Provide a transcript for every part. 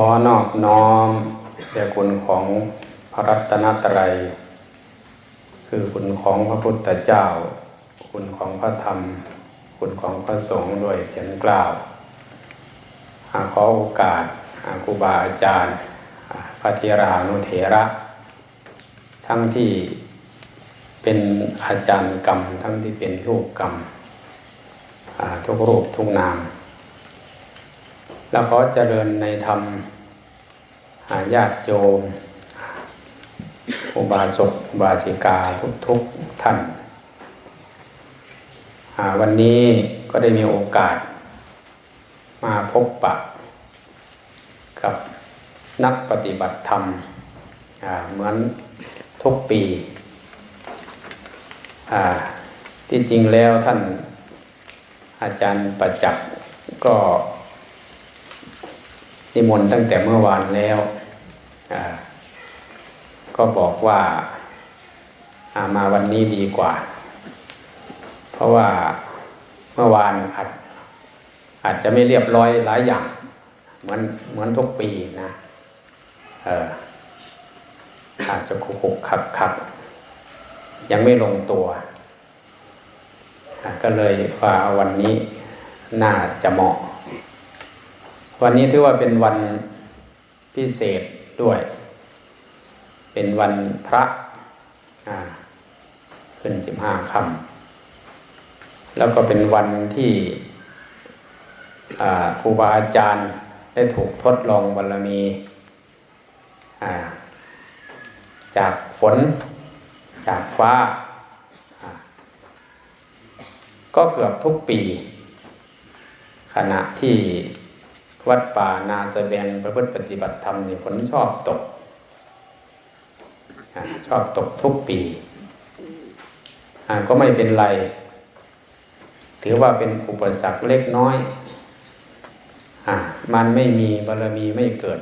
ຂໍນອບນ້ອມແດ່ຄຸນຂອງພະລັດຕະນະໄຕ ຄືຄຸນຂອງພະພຸດທະເຈົ້າ, ຄຸນຂອງພະທຳ, ຄຸນຂອງພະສົງ ດ້ວຍສຽງກ່າວ. ອາ, ຂໍໂອກາດ, ອາ, ຄູບາອາຈານ, ອາ, ພະເຖລານຸເຖລະ ທັງທີ່ເປັນອາຈານກຳ, ທັງທີ່ເປັນລູກກຳ, ອາ, ທຸກຮູບທຸກນາມ. ແລະ ຂໍຈະເລີນໃນທຳ, ອາ, ຍາດໂຍມ, ອຸບາສົກ, ອຸບາສິກາທຸກໆທ່ານ. ອາ, ວັນນີ້ກໍໄດ້ມີໂອກາດ ມາພົບປະກັບນັກປະຕິບັດທຳ ອາ ເໝືອນທຸກປີ. ອາ ທີ່ຈິງແລ້ວທ່ານອາຈານປະຈັກກໍນິມົນຕັ້ງແຕ່ເມື່ອວານແລ້ວ, ອາ ກໍບອກວ່າ ອາ ມາວັນນີ້ດີກວ່າ ເພາະວ່າເມື່ອວານອາດ ອາດຈະໄມ່ລຽບລ້ອຍຫຼາຍຢ່າງ ເໝືອນ ເໝືອນທຸກປີນະ, ເອີ ອາດຈະຂຸກໆຄັກໆ ຍັງໄມ່ລົງຕົວ, ອາ ກໍເລີຍວ່າວັນນີ້ໜ້າຈະເໝາະ. ວັນນີ້ຖືວ່າເປັນວັນພິເສດດ້ວຍ, ເປັນວັນພະ ອາ ຂຶ້ນສິບຫ້າຄ່ຳ ແລ້ວກໍເປັນວັນທີ່ ອາ ຄູບາອາຈານໄດ້ຖືກທົດລອງບາລະມີ ອາ ຈາກຝົນ ຈາກຟ້າ ອາ ກໍເກືອບທຸກປີ ຂະນະທີ່ວັດປ່ານາສະແບງປະພຶດປະຕິບັດທຳນີ້ ຝົນຊອບຕົກ ອາ ຊອບຕົກທຸກປີ ອາ ກໍໄມ່ເປັນໄລ ຖືວ່າເປັນອຸປະສັກເລັກນ້ອຍ ອາ ມັນໄມ່ມີ ບາລະມີໄມ່ເກີດ.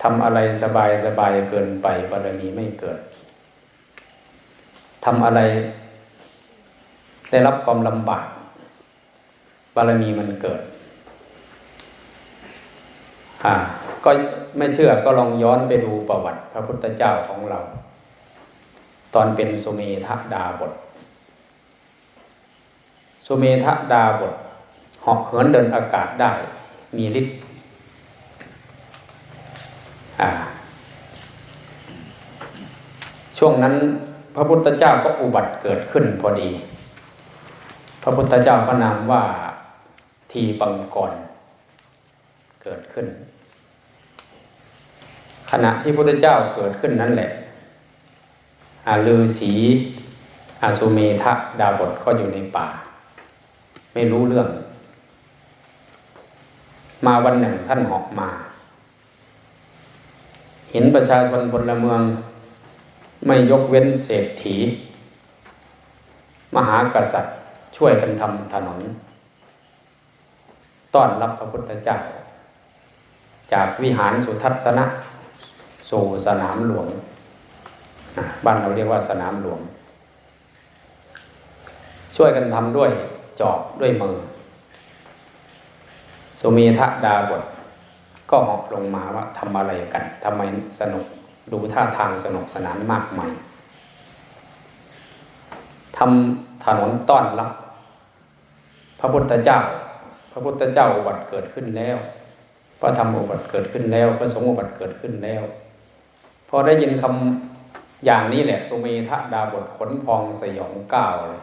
ທຳອະໄລສະບາຍໆເກີນໄປ ບາລະມີໄມ່ເກີດ. ທຳອະໄລໄດ້ຮັບຄວາມລຳບາກ ບາລະມີມັນເກີດ. ອາ ກໍໄມ່ເຊື່ອກໍລອງຍ້ອນໄປດູປະຫວັດພະພຸດທະເຈົ້າຂອງເຮົາ ຕອນເປັນສຸເມທະດາບົດ. ສຸເມທະດາບົດ ເຫາະເຫີນເດີນອາກາດໄດ້ ມີລິດ. ອາ ຊ່ວງນັ້ນພະພຸດທະເຈົ້າກໍອຸບັດເກີດຂຶ້ນພໍດີ. ພະພຸດທະເຈົ້າພະນາມວ່າທີບັງກອນ ເກີດຂຶ້ນ. ຂະນະທີ່ພຸດທະເຈົ້າເກີດຂຶ້ນນັ້ນແຫຼະ ອາ ລືສີ ອາ ສຸເມທະດາບົດກໍຢູ່ໃນປ່າ ໄມ່ຮູ້ເລື່ອງ. ມາວັນໜຶ່ງທ່ານເຫາະມາ ເຫັນປະຊາຊົນພົນລະເມືອງ ໄມ່ຍົກເວັ້ນເສດຖີ ມະຫາກະສັດ ຊ່ວຍກັນທຳຖະໜົນ ຕ້ອນຮັບພະພຸດທະເຈົ້າ ຈາກວິຫານສຸທັດສະນະ ສູ່ສະໜາມຫຼວງ ອາ ບ້ານເຮົາຮຽກວ່າສະໜາມຫຼວງ ຊ່ວຍກັນທຳດ້ວຍຈອບດ້ວຍມື. ສຸເມທະດາບົດກໍເຫາະລົງມາວ່າ ທຳອະໄລກັນ? ທຳໄມສະໜຸກ ດູທ່າທາງສະໜຸກສະໜານມາກມາຍ? ທຳຖະໜົນຕ້ອນຮັບ ພະພຸດທະເຈົ້າ, ພະພຸດທະເຈົ້າອຸບັດເກີດຂຶ້ນແລ້ວ, ພະທຳອຸບັດເກີດຂຶ້ນແລ້ວ, ພະສົງອຸບັດເກີດຂຶ້ນແລ້ວ. ພໍໄດ້ຍິນຄຳຢ່າງນີ້ແຫຼະ ສຸເມທະດາບົດຂົນພອງສະຫຍອງກ້າວເລີຍ.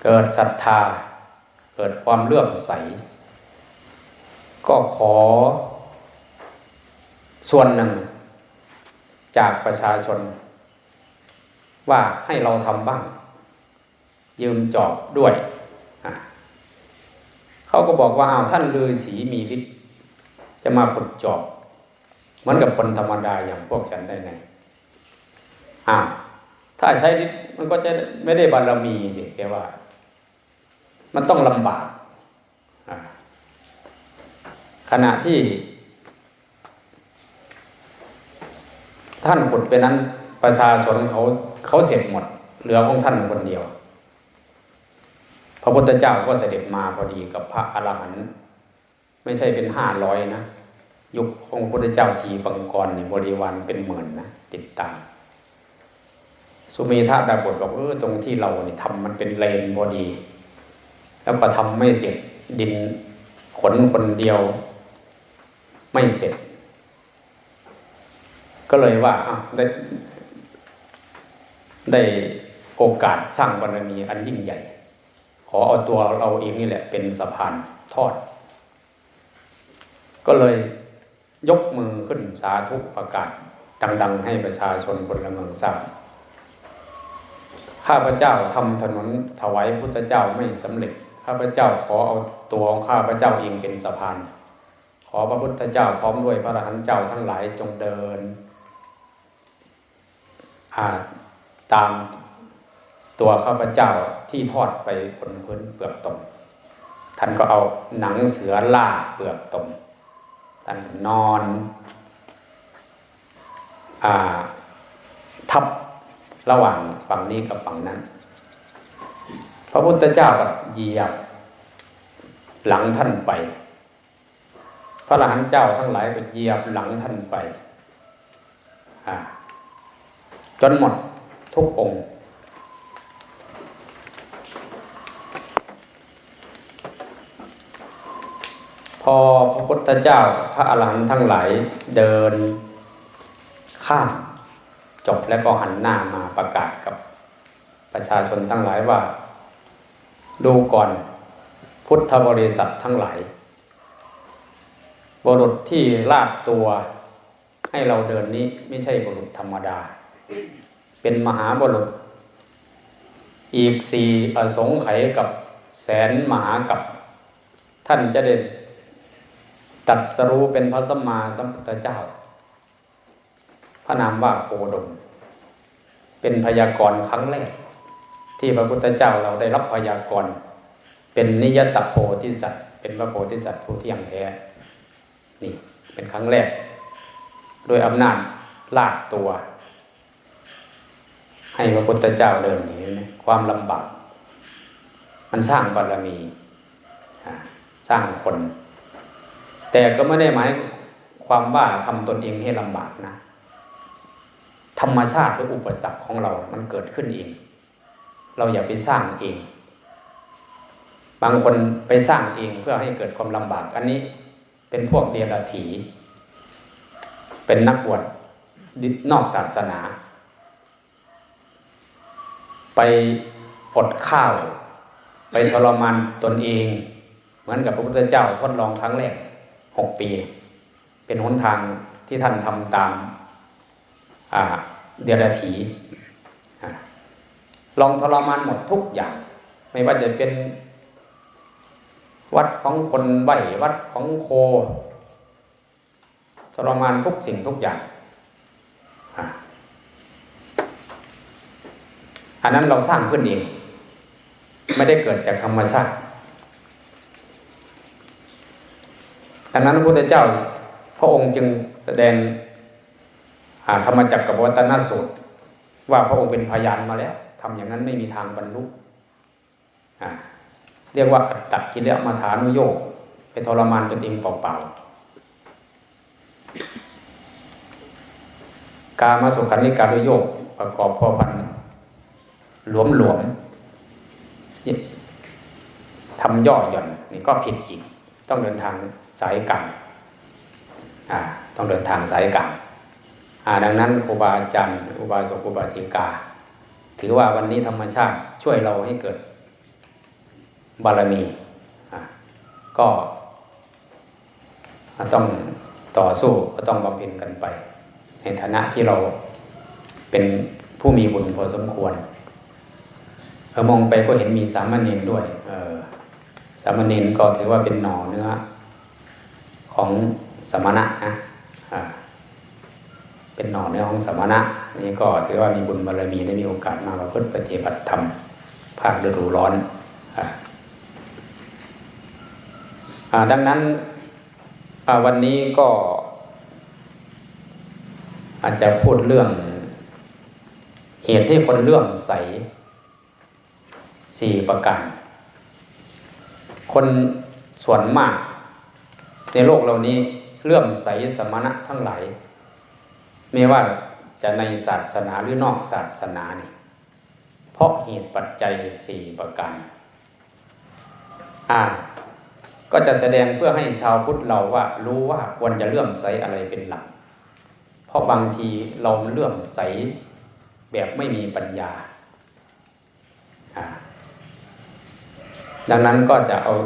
ເກີດສັດທາ, ເກີດຄວາມເຫຼື້ອມໃສ, ກໍຂໍສ່ວນໜຶ່ງຈາກປະຊາຊົນ ວ່າໃຫ້ເຮົາທຳບ້າງ, ຢືມຈອບດ້ວຍ. ອາ ເຂົາກໍບອກວ່າ ອ້າວ ທ່ານລືສີມີລິດ ຈະມາຂຸດຈອບເໝືອນກັບຄົນທຳມະດາຢ່າງພວກສັນໄດ້ໄງ? ອ້າວ ຖ້າໃຊ້ລິດມັນກໍຈະໄມ່ໄດ້ບາລະມີຊິ ແກວ່າ ມັນຕ້ອງລຳບາກ. ອາ ຂະນະທີ່ທ່ານຂຸດໄປນັ້ນ ປະຊາຊົນເຂົາ ເຂົາເສັດໝົດ ເຫຼືອຂອງທ່ານຄົນດຽວ. ເພ พระพุทธเจ้าก็เสด็จมาพอดีกับพระอรหันต์ ไม่ใช่เป็นห้าร้อยนะ ยุคของพระพุทธเจ้าทีปกรณ์นี่บริวารเป็นหมื่นนะ ติดตาม สุเมธะดาบทบอก เออ ตรงที่เรานี่ทำมันเป็นเลนพอดี แล้วก็ทำไม่เสร็จ ดินขนคนเดียวไม่เสร็จ ก็เลยว่า อ้าว ได้ ได้โอกาสสร้างบารมีอันยิ่งใหญ่ ขอเอาตัวเราเองนี่แหละเป็นสะพานทอด ก็เลยยกมือขึ้นสาธุประกาศดังๆ ให้ประชาชนพลเมืองทราบ ข้าพเจ้าทำถนนถวายพุทธเจ้าไม่สำเร็จ ข้าพเจ้าขอเอาตัวของข้าพเจ้าเองเป็นสะพาน ขอพระพุทธเจ้าพร้อมด้วยพระอรหันต์เจ้าทั้งหลายจงเดิน อ่า ตามตัวข้าพเจ้าที่ทอดไปบนพื้นเปลือกตม ท่านก็เอาหนังเสือลาดเปลือกตม ท่านนอน อ่า ทับระหว่างฝั่งนี้กับฝั่งนั้น พระพุทธเจ้าก็เหยียบหลังท่านไป พระอรหันต์เจ้าทั้งหลายก็เหยียบหลังท่านไป อ่า จนหมดทุกองค์ พอพระพุทธเจ้ากับพระอรหันต์ทั้งหลายเดินข้ามจบแล้วก็หันหน้ามาประกาศกับประชาชนทั้งหลายว่า ดูก่อนพุทธบริษัททั้งหลาย บุรุษที่ลาดตัวให้เราเดินนี้ไม่ใช่บุรุษธรรมดา เป็นมหาบุรุษ อีกสี่อสงไขยกับแสนมหากัป ท่านจะได้ตรัสรู้เป็นพระสัมมาสัมพุทธเจ้า พระนามว่าโคดม เป็นพยากรณ์ครั้งแรก ที่พระพุทธเจ้าเราได้รับพยากรณ์ เป็นนิยตโพธิสัตว์ เป็นพระโพธิสัตว์ผู้เที่ยงแท้ นี่เป็นครั้งแรก ด้วยอำนาจลาดตัว ให้พระพุทธเจ้าเดิน นี่เห็นไหม ความลำบาก มันสร้างบารมี อ่า สร้างคน แต่ก็ไม่ได้หมายความว่าทำตนเองให้ลำบากนะ ธรรมชาติหรืออุปสรรคของเรามันเกิดขึ้นเอง เราอย่าไปสร้างเอง บางคนไปสร้างเองเพื่อให้เกิดความลำบาก อันนี้เป็นพวกเดรัจฉี เป็นนักบวชนอกศาสนา ไปอดข้าว ไปทรมานตนเอง เหมือนกับพระพุทธเจ้าทดลองครั้งแรก หกปี เป็นหนทางที่ท่านทำตาม อ่า เดรัจฉี อ่า ลองทรมานหมดทุกอย่าง ไม่ว่าจะเป็นวัดของคนใบ้ วัดของโค ทรมานทุกสิ่งทุกอย่าง อ่า อันนั้นเราสร้างขึ้นเอง ไม่ได้เกิดจากธรรมชาติ ดังนั้นพระพุทธเจ้าพระองค์จึงแสดง อ่า ธรรมจักรกัปปวัตตนสูตร ว่าพระองค์เป็นพยานมาแล้ว ทำอย่างนั้นไม่มีทางบรรลุ อ่า เรียกว่าอัตตกิลมัฏฐานุโยค ไปทรมานตนเองเปล่าๆ กามสุขัลลิกานุโยค ประกอบพัวพันหลวมๆ ทำย่อหย่อน นี่ก็ผิดอีก ต้องเดินทางสายกลาง อ่า ต้องเดินทางสายกลาง อ่า ดังนั้นครูบาอาจารย์ อุบาสกอุบาสิกา ถือว่าวันนี้ธรรมชาติช่วยเราให้เกิดบารมี อ่า ก็ ก็ต้องต่อสู้ ก็ต้องบำเพ็ญกันไป ในฐานะที่เราเป็นผู้มีบุญพอสมควร เออ มองไปก็เห็นมีสามเณรด้วย เออ สามเณรก็ถือว่าเป็นหน่อเนื้อของสมณะนะ อ่า เป็นหน่อเนื้อของสมณะ นี่ก็ถือว่ามีบุญบารมี ได้มีโอกาสมาประพฤติปฏิบัติธรรม ภาคฤดูร้อน อ่า อ่า ดังนั้น อ่า วันนี้ก็อาจจะพูดเรื่องเหตุให้คนเลื่อมใสสี่ประการ ຄົນສ່ວນມາກໃນໂລກເຫຼົ່ານີ້ເຫຼື້ອມໃສສະມະນະທັງຫຼາຍ ແມ່ວ່າຈະໃນສາສະໜາ ຫຼື ນອກສາສະໜານີ້ ເພາະເຫດປັດໄຈສີ່ປະການ. ອາ ກໍຈະສະແດງເພື່ອໃຫ້ຊາວພຸດເຮົາວ່າ ຮູ້ວ່າຄວນຈະເຫຼື້ອມໃສອະໄລເປັນຫຼັກ ເພາະບາງທີເຮົາເຫຼື້ອມໃສແບບໄມ່ມີປັນຍາ. ອາ ດັ່ງນັ້ນກໍຈະເອົາ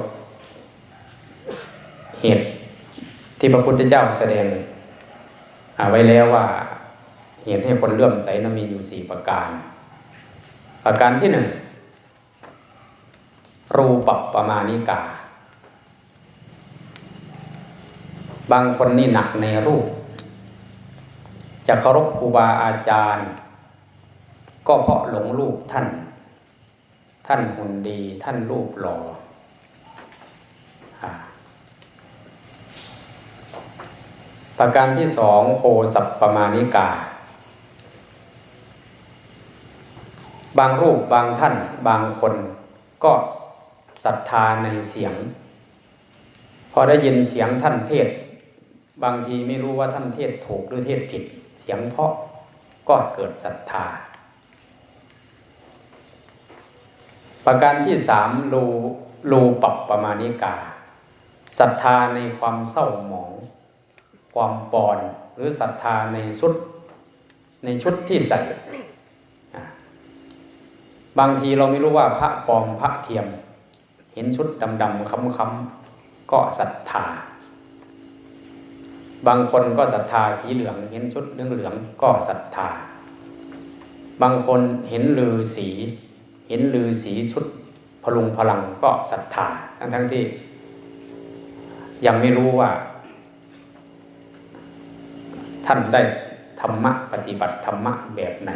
ເຫດທີ່ພະພຸດທະເຈົ້າສະແດງ ອາ ໄວ້ແລ້ວວ່າ ເຫດໃຫ້ຄົນເຫຼື້ອມໃສນັ້ນມີຢູ່ສີ່ປະການ. ປະການທີໜຶ່ງ ຮູປັບປະມານິກາ. ບາງຄົນນີ້ໜັກໃນຮູບ ຈະເຄົາລົບຄູບາອາຈານ ກໍເພາະຫຼົງຮູບທ່ານ, ທ່ານຫຸ່ນດີ, ທ່ານຮູບຫຼໍ. ອາ ປະການທີສອງ ໂຄສັບປະມານິກາ. ບາງຮູບ, ບາງທ່ານ, ບາງຄົນ ກໍສັດທາໃນສຽງ. ພໍໄດ້ຍິນສຽງທ່ານເທດ, ບາງທີໄມ່ຮູ້ວ່າທ່ານເທດຖືກ ຫຼື ເທດຜິດ, ສຽງເພາະກໍເກີດສັດທາ. ປະການທີສາມ ໂລ ໂລປັບປະມານິກາ, ສັດທາໃນຄວາມເສົ້າໝອງ, ຄວາມປອນ ຫຼື ສັດທາໃນຊຸດ, ໃນຊຸດທີ່ໃສ່. ອາ ບາງທີເຮົາໄມ່ຮູ້ວ່າພະປອມ ພະທຽມ, ເຫັນຊຸດດຳໆ ຄຳໆ ກໍສັດທາ. ບາງຄົນກໍສັດທາສີເຫຼືອງ, ເຫັນຊຸດເຫຼືອງໆ ກໍສັດທາ. ບາງຄົນເຫັນລືສີ, ເຫັນລືສີຊຸດພະລຸງພະລັງ ກໍສັດທາ, ທັງໆ ທີ່ຍັງໄມ່ຮູ້ວ່າ ທ່ານໄດ້ທຳມະ ປະຕິບັດທຳມະແບບໃດ?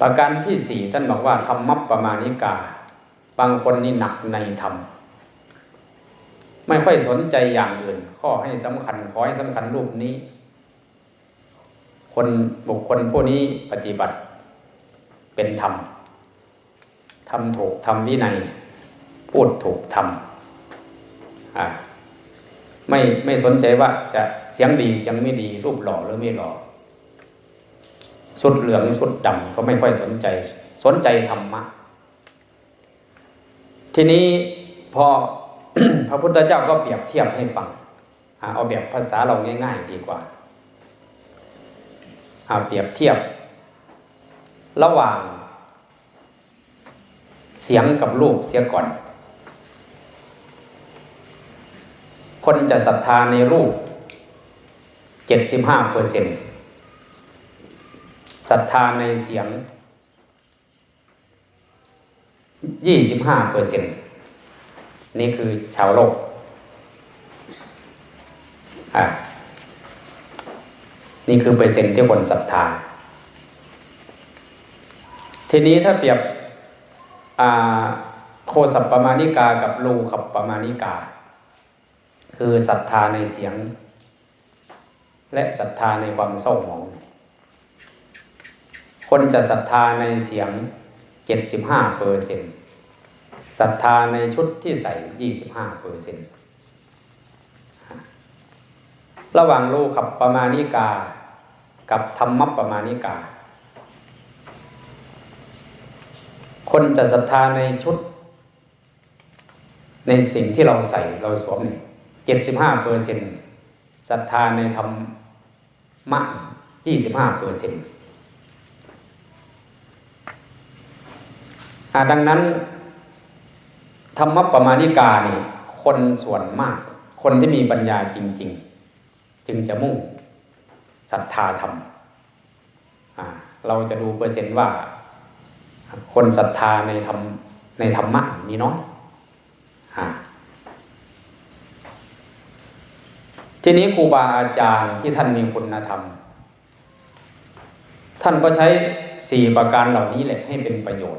ປະການທີສີ່ ທ່ານບອກວ່າ ທຳມັບປະມານິກາ, ບາງຄົນນີ້ໜັກໃນທຳ, ໄມ່ຄ່ອຍສົນໃຈຢ່າງອື່ນ, ຂໍໃຫ້ສຳຄັນ, ຂໍໃຫ້ສຳຄັນຮູບນີ້. ຄົນ, ບຸກຄົນຜູ້ນີ້ປະຕິບັດເປັນທຳ, ທຳຖືກທຳວິໄນ, ພູດຖືກທຳ, ອາ, ໄມ່, ໄມ່ສົນໃຈວ່າຈະສຽງດີສຽງໄມ່ດີ, ຮູບຫຼໍຫຼືໄມ່ຫຼໍ, ຊຸດເຫຼືອງຊຸດດຳກໍໄມ່ຄ່ອຍສົນໃຈ, ສົນໃຈທຳມະ. ທີນີ້ ພໍ ພະພຸດທະເຈົ້າກໍປຽບທຽບໃຫ້ຟັງ, ອາ, ເອົາແບບພາສາເຮົາງ່າຍໆດີກວ່າ, ອາ, ປຽບທຽບລະຫວ່າງສຽງກັບຮູບເສຍກ່ອນ. ຄົນຈະສັດທາໃນຮູບ ເຈັດສິບຫ້າເປີເຊັນ, ສັດທາໃນສຽງ ຊາວຫ້າເປີເຊັນ, ນີ້ຄືຊາວໂລກ, ອາ, ນີ້ຄືເປີເຊັນທີ່ຄົນສັດທາ. ທີນີ້ຖ້າປຽບ, ອາ, ໂຄສັບປະມານິກາກັບໂລຄັບປະມານິກາ, ຄືສັດທາໃນສຽງ ແລະ ສັດທາໃນຄວາມເສົ້າໝອງ. ຄົນຈະສັດທາໃນສຽງ ເຈັດສິບຫ້າເປີເຊັນ, ສັດທາໃນຊຸດທີ່ໃສ່ ຊາວຫ້າເປີເຊັນ. ລະຫວ່າງໂລຄັບປະມານິກາກັບທຳມັບປະມານິກາ, ຄົນຈະສັດທາໃນຊຸດ ໃນສິ່ງທີ່ເຮົາໃສ່ເຮົາສວມນີ້ ເຈັດສິບຫ້າເປີເຊັນ, ສັດທາໃນທຳມະ ຊາວຫ້າເປີເຊັນ. ອາ, ດັ່ງນັ້ນ ທຳມະປະມານິການີ້ ຄົນສ່ວນມາກ, ຄົນທີ່ມີປັນຍາຈິງໆ ຈຶ່ງຈະມຸ່ງສັດທາທຳ. ອາ, ເຮົາຈະດູເປີເຊັນວ່າ ຄົນສັດທາໃນທຳ, ໃນທຳມະມີນ້ອຍ. ອາ, ທີນີ້ຄູບາອາຈານທີ່ທ່ານມີຄຸນນະທຳ, ທ່ານກໍໃຊ້ສີ່ປະການເຫຼົ່ານີ້ແຫຼະໃຫ້ເປັນປະໂຫຍດ.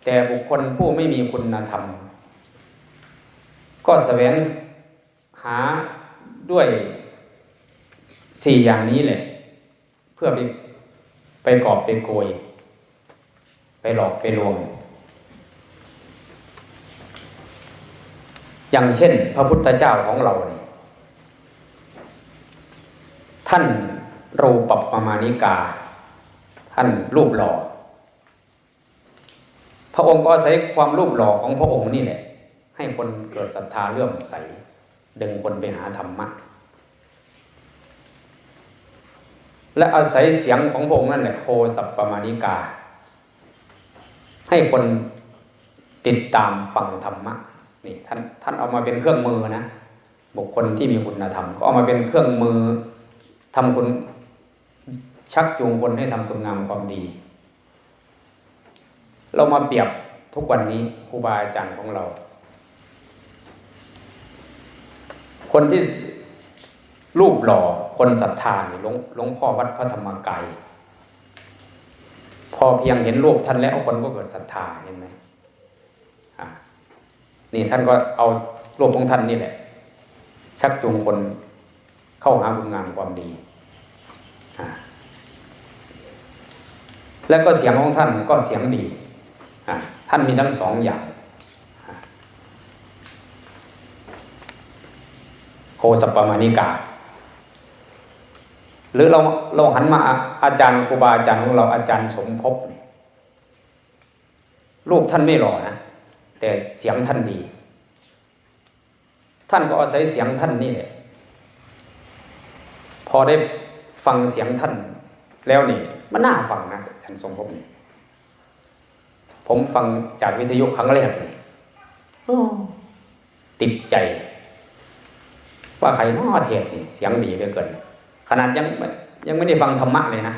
ແຕ່ບຸກຄົນຜູ້ໄມ່ມີຄຸນນະທຳ ກໍສະແຫວງ ຫາດ້ວຍສີ່ຢ່າງນີ້ແຫຼະ ເພື່ອໄປ, ໄປກອບໄປໂກຍ, ໄປຫຼອກໄປລວງ. ຢ່າງເຊັ່ນ ພະພຸດທະເຈົ້າຂອງເຮົານີ້ ທ່ານຮູປະມານິກາ ທ່ານຮູບຫຼໍ່ ພະອົງກໍອາໄສຄວາມຮູບຫຼໍ່ຂອງພະອົງນີ້ແຫຼະ ໃຫ້ຄົນເກີດສັດທາເຫຼື້ອມໃສ ດຶງຄົນໄປຫາທຳມະ ແລະ ອາໄສສຽງຂອງພະອົງນັ້ນແຫຼະ ໂຄສັບປະມານິກາ ໃຫ້ຄົນຕິດຕາມຟັງທຳມະ. ນີ້ ທ່ານ ທ່ານເອົາມາເປັນເຄື່ອງມືນະ ບຸກຄົນທີ່ມີຄຸນນະທຳ ກໍເອົາມາເປັນເຄື່ອງມືທຳຄຸນ ຊັກຈູງຄົນໃຫ້ທຳຄຸນງາມຄວາມດີ. ເຮົາມາປຽບທຸກວັນນີ້ ຄູບາອາຈານຂອງເຮົາ ຄົນທີ່ຮູບຫຼໍ່ຄົນສັດທານີ້ ຫຼວງ ຫຼວງພໍ່ວັດພະທຳມະກາຍ ພໍພຽງເຫັນຮູບທ່ານແລ້ວ ຄົນກໍເກີດສັດທາ ເຫັນໄໝ? ອາ ນີ້ທ່ານກໍເອົາຮູບຂອງທ່ານນີ້ແຫຼະ ຊັກຈູງຄົນເຂົ້າຫາຄຸນງາມຄວາມດີ ອາ ແລະກໍສຽງຂອງທ່ານກໍສຽງດີ ອາ ທ່ານມີທັງສອງຢ່າງ ອາ ໂຄສັບປະມານິກາ ຫຼືເຮົາ ເຮົາຫັນມາ ອາ ອາຈານ ຄູບາອາຈານຂອງເຮົາ ອາຈານສົມພົບນີ້ ຮູບທ່ານໄມ່ຫຼໍ່ນະ ແຕ່ສຽງທ່ານດີ ທ່ານກໍອາໄສສຽງທ່ານນີ້ແຫຼະ ພໍໄດ້ຟັງສຽງທ່ານແລ້ວນີ້ ມັນໜ້າຟັງນະ ທ່ານສົມພົບນີ້ ຜົມຟັງຈາກວິທະຍຸຄັ້ງແລກນີ້ ໂອ້ ຕິດໃຈ ວ່າໃຜນໍເທດນີ້ ສຽງດີເຫຼືອເກີນ ຂະໜາດຍັງ ຍັງບໍ່ໄດ້ຟັງທຳມະເລີຍນະ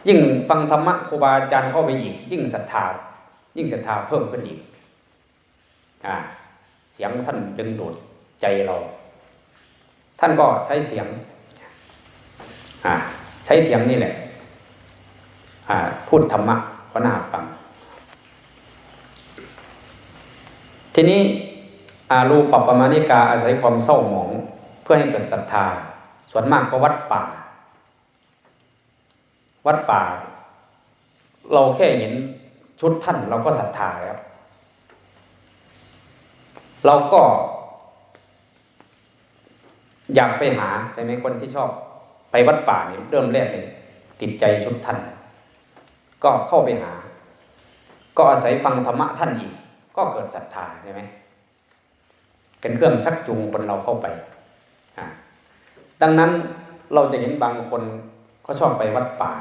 ຍິ່ງຟັງທຳມະຄູບາອາຈານເຂົ້າໄປອີກ ຍິ່ງສັດທາ ຍິ່ງສັດທາເພີ່ມຂຶ້ນອີກ ອາ ສຽງທ່ານດຶງດູດໃຈເຮົາ ທ່ານກໍໃຊ້ສຽງ ອາ ໃຊ້ສຽງນີ້ແຫຼະ ອາ ພູດທຳມະກໍໜ້າຟັງ. ທີນີ້ ອາ ຮູປະປະມານິກາອາໄສຄວາມເສົ້າໝອງເພື່ອໃຫ້ເກີດສັດທາ ສ່ວນມາກກໍວັດປ່າ ວັດປ່າ ເຮົາແຄ່ເຫັນຊຸດທ່ານ ເຮົາກໍສັດທາແລ້ວ ເຮົາກໍຢາກໄປຫາ ໃຊ່ໄໝ? ຄົນທີ່ຊອບໄປວັດປ່ານີ້ ເລີ່ມແລກນີ້ຕິດໃຈຊຸດທ່ານ ກໍເຂົ້າໄປຫາ ກໍອາໄສຟັງທຳມະທ່ານອີກ ກໍເກີດສັດທາ ໃຊ່ໄໝ? ເປັນເຄື່ອງຊັກຈູງຄົນເຮົາເຂົ້າໄປ ອາ ດັ່ງນັ້ນ ເຮົາຈະເຫັນບາງຄົນກໍຊອບໄປວັດປ່າ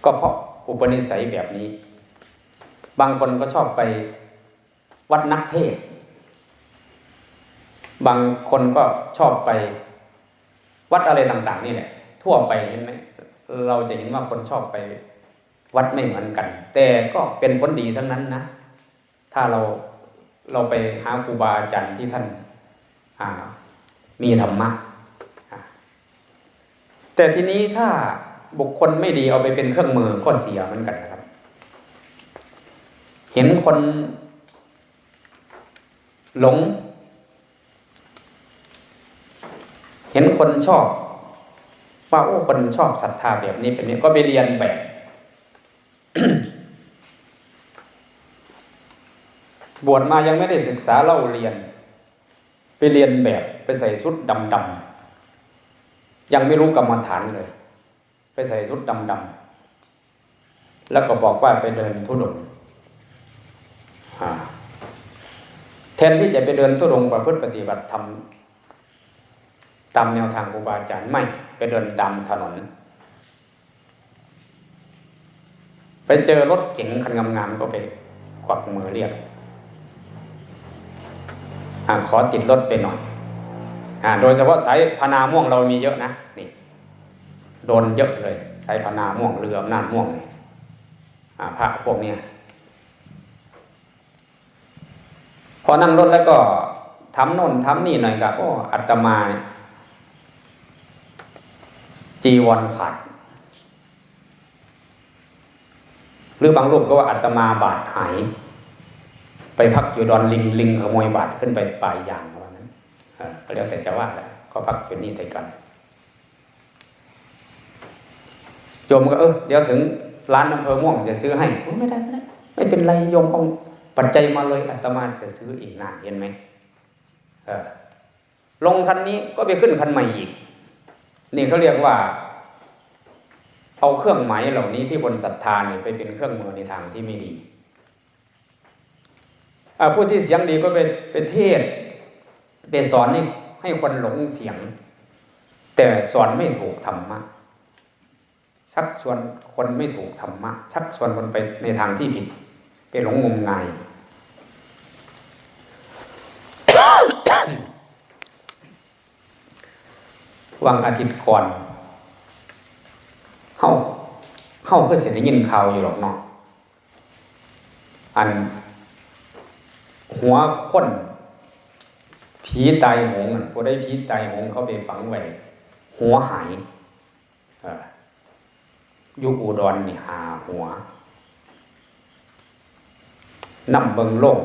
ກໍເພາະອຸປະນິໄສແບບນີ້ ບາງຄົນກໍຊອບໄປວັດນັກເທດ ບາງຄົນກໍຊອບໄປວັດອະໄລຕ່າງໆນີ້ແຫຼະ ທົ່ວໄປ ເຫັນໄໝ? ເຮົາຈະເຫັນວ່າຄົນຊອບໄປວັດໄມ່ເໝືອນກັນ ແຕ່ກໍເປັນຜົນດີທັງນັ້ນນະ ຖ້າເຮົາ ເຮົາໄປຫາຄູບາອາຈານທີ່ທ່ານ ອາ ມີທຳມະ ອາ ແຕ່ທີນີ້ຖ້າບຸກຄົນໄມ່ດີເອົາໄປເປັນເຄື່ອງມືກໍເສຍເໝືອນກັນນະຄັບ ເຫັນຄົນຫຼົງ ເຫັນຄົນຊອບ ວ່າ ໂອ້ ຄົນຊອບສັດທາແບບນີ້ ແບບນີ້ ກໍໄປລຽນແບບ ບວດມາຍັງໄມ່ໄດ້ສຶກສາເລົ່າລຽນ ໄປລຽນແບບ ໄປໃສ່ຊຸດດຳໆ ຍັງໄມ່ຮູ້ກຳມະຖານເລີຍ ໄປໃສ່ຊຸດດຳໆ ແລ້ວກໍບອກວ່າໄປເດີນທຸດົງ ອາ ແທນທີ່ຈະໄປເດີນທຸດົງປະພຶດປະຕິບັດທຳຕາມແນວທາງຄູບາອາຈານ ໄມ່ ໄປເດີນຕາມຖະໜົນ ໄປເຈີລົດເກັງຄັນງາມໆ ກໍໄປກວັກມືລຽກ ອາ ຂໍຕິດລົດໄປໜ່ອຍ ອາ ໂດຍສະເພາະສາຍພະນາມ່ວງເຮົາມີເຍອະນະ ນີ້ ໂດນເຍອະເລີຍ ສາຍພະນາມ່ວງ ຫຼືອຳນາດມ່ວງນີ້ ອາ ພະພວກເນີ້ຍ ພໍນັ່ງລົດແລ້ວກໍຖາມໂນ່ນຖາມນີ້ໜ່ອຍ ກໍ ໂອ້ ອາດຕະມາຈີວອນຂາດ ຫຼືບາງຮູບກໍວ່າອາດຕະມາບາດຫາຍ ໄປພັກຢູ່ດອນລິງ ລິງຂະໂມຍບາດຂຶ້ນໄປປາຍຢາງ ວ່ານັ້ນ ເອີ ກໍແລ້ວແຕ່ຈະວ່າແຫຼະ ກໍພັກຢູ່ນີ້ໄດ້ກັນ ໂຍມກໍ ເອີ ດຽວເຖິງລານອຳເພີມ່ວງຈະຊື້ໃຫ້ ໂອ້ ໄມ່ໄດ້ ໄມ່ໄດ້ ໄມ່ເປັນໄລ ໂຍມເອົາ ປັດໄຈມາເລີຍ ອາດຕະມາຈະຊື້ເອງ. ນັ້ນ ເຫັນໄໝ? ເອີ ລົງຄັນນີ້ກໍໄປຂຶ້ນຄັນໃໝ່ອີກ. ນີ້ເຂົາຮຽກວ່າ ເອົາເຄື່ອງໝາຍເຫຼົ່ານີ້ທີ່ຄົນສັດທານີ້ໄປເປັນເຄື່ອງມືໃນທາງທີ່ບໍ່ດີ. ອາ ຜູ້ທີ່ສຽງດີກໍໄປ ໄປເທດ ໄປສອນໃຫ້ ໃຫ້ຄົນຫຼົງສຽງ ແຕ່ສອນໄມ່ຖືກທຳມະ. ຊັກຊວນຄົນໄມ່ຖືກທຳມະ, ຊັກຊວນຄົນໄປໃນທາງທີ່ຜິດ, ໄປຫຼົງງົມງາຍ. ຫວ່າງອາທິດກ່ອນ ເຮົາ ເຮົາຄືຊິໄດ້ຍິນຂ່າວຢູ່ດອກເນາະ, ອັນ ຫົວຄົນ ຜີຕາຍໂຫງນັ້ນ, ຜູ້ໃດຜີຕາຍໂຫງ ເຂົາໄປຝັງໄວ້ ຫົວຫາຍ. ເອີ ຢູ່ອຸດອນນີ້ຫ້າຫົວ, ນຳເບິ່ງໂລງ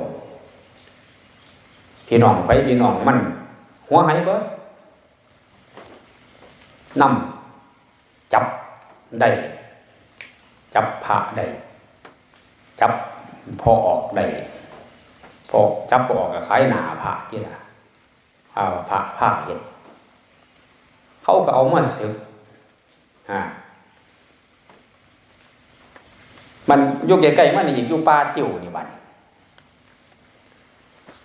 ພີ່ນ້ອງໃຜພີ່ນ້ອງມັນ ຫົວຫາຍເບິດ. ນຳຈັບໄດ້ ຈັບພະໄດ້ ຈັບພໍ່ອອກໄດ້, ພໍຈັບພໍ່ອອກກໍຂາຍໜ້າພະຕິລະ. ເອົາພະພາເຮັດ ເຂົາກໍເອົາມາສຶກ. ອາ ມັນຢູ່ໃກ້ໆມານີ້ອີກ ຢູ່ປ່າຕິວນີ້ບັດນີ້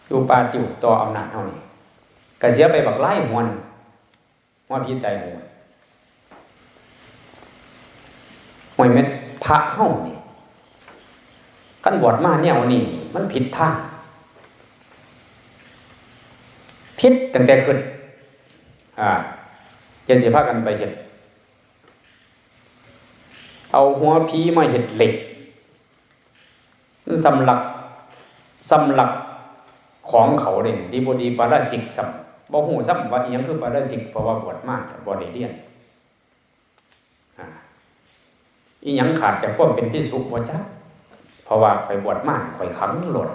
ຢູ່ປ່າຕິວຕໍ່ອຳນາດເຮົານີ້ ກະເສຍໄປບັກຫຼາຍຫົວໜຶ່ງ ຫົວຜີຕາຍໂຫງ. ຫ້ວຍ ແມ່ນພະເຮົານີ້ ຄັນບວດມາແນວນີ້ມັນຜິດທາງ ຜິດຕັ້ງແຕ່ຄຶດ. ອາ ຢ່າຊິພາກັນໄປເຮັດ ເອົາຫົວຜີມາເຮັດເຫຼັກ ມັນສຳລັກ ສຳລັກຂອງເຂົາເດ້ ດີບໍ່ດີປາຣາຊິກຊ້ຳ ບໍ່ຮູ້ຊ້ຳວ່າອີ່ຫຍັງຄືປາຣາຊິກ ເພາະວ່າບວດມາແຕ່ບໍ່ໄດ້ຮຽນ. ອາ ອີ່ຫຍັງຂາດຈາກຄວາມເປັນພິກຂຸບໍ່ຈັກ ເພາະວ່າຂ້ອຍບວດມາ ຂ້ອຍຂັງໂລດ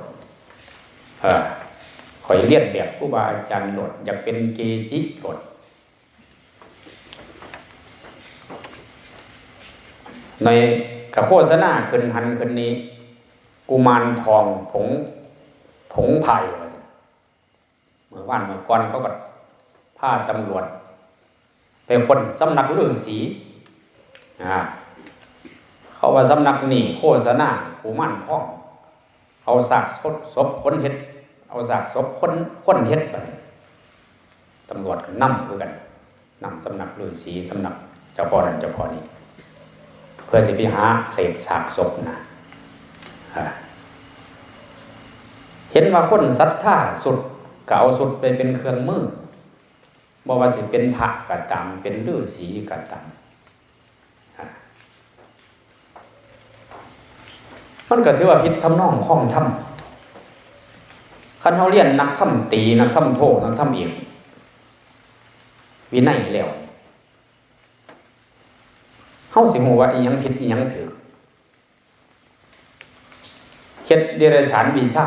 ເອີ ຂ້ອຍລຽນແບບຄູບາອາຈານໂລດ ຢາກເປັນເກຈິໂລດ. ໃນກະໂຄສະນາຂຶ້ນຫັ້ນຂຶ້ນນີ້ ກຸມານທອງຜົງ ຜົງໄຜ່ວ່າຊັ້ນ. ເມື່ອວານເມື່ອກ່ອນເຂົາກໍພາຕຳຫຼວດໄປຄົ້ນສຳນັກລືສີ ອາ ເຂົາວ່າສຳນັກນີ້ໂຄສະນາກຸມານທອງ ເອົາຊາກສົບຄົນເຮັດ ເອົາຊາກສົບຄົນ ຄົນເຮັດ ວ່າຊັ້ນ. ຕຳຫຼວດກໍນຳຄືກັນ ນຳສຳນັກລືສີ ສຳນັກເຈົ້າພໍ່ນັ້ນເຈົ້າພໍ່ນີ້ ເພື່ອຊິໄປຫາເສດຊາກສົບນະ. ອາ ເຫັນວ່າຄົນສັດທາສຸດ ກໍເອົາສຸດໄປເປັນເຄື່ອງມື ບໍ່ວ່າຊິເປັນພະກໍຕາມ ເປັນລືສີກໍຕາມ. ອາ ມັນກໍຖືວ່າຜິດທຳນອງຄອງທຳ. ຄັນເຮົາຮຽນນັກທຳຕີ ນັກທຳໂທ ນັກທຳເອກວິໄນແລ້ວ ເຮົາຊິຮູ້ວ່າອີ່ຫຍັງຜິດ ອີ່ຫຍັງຖືກ. ເຮັດເດລັດສານວິຊາ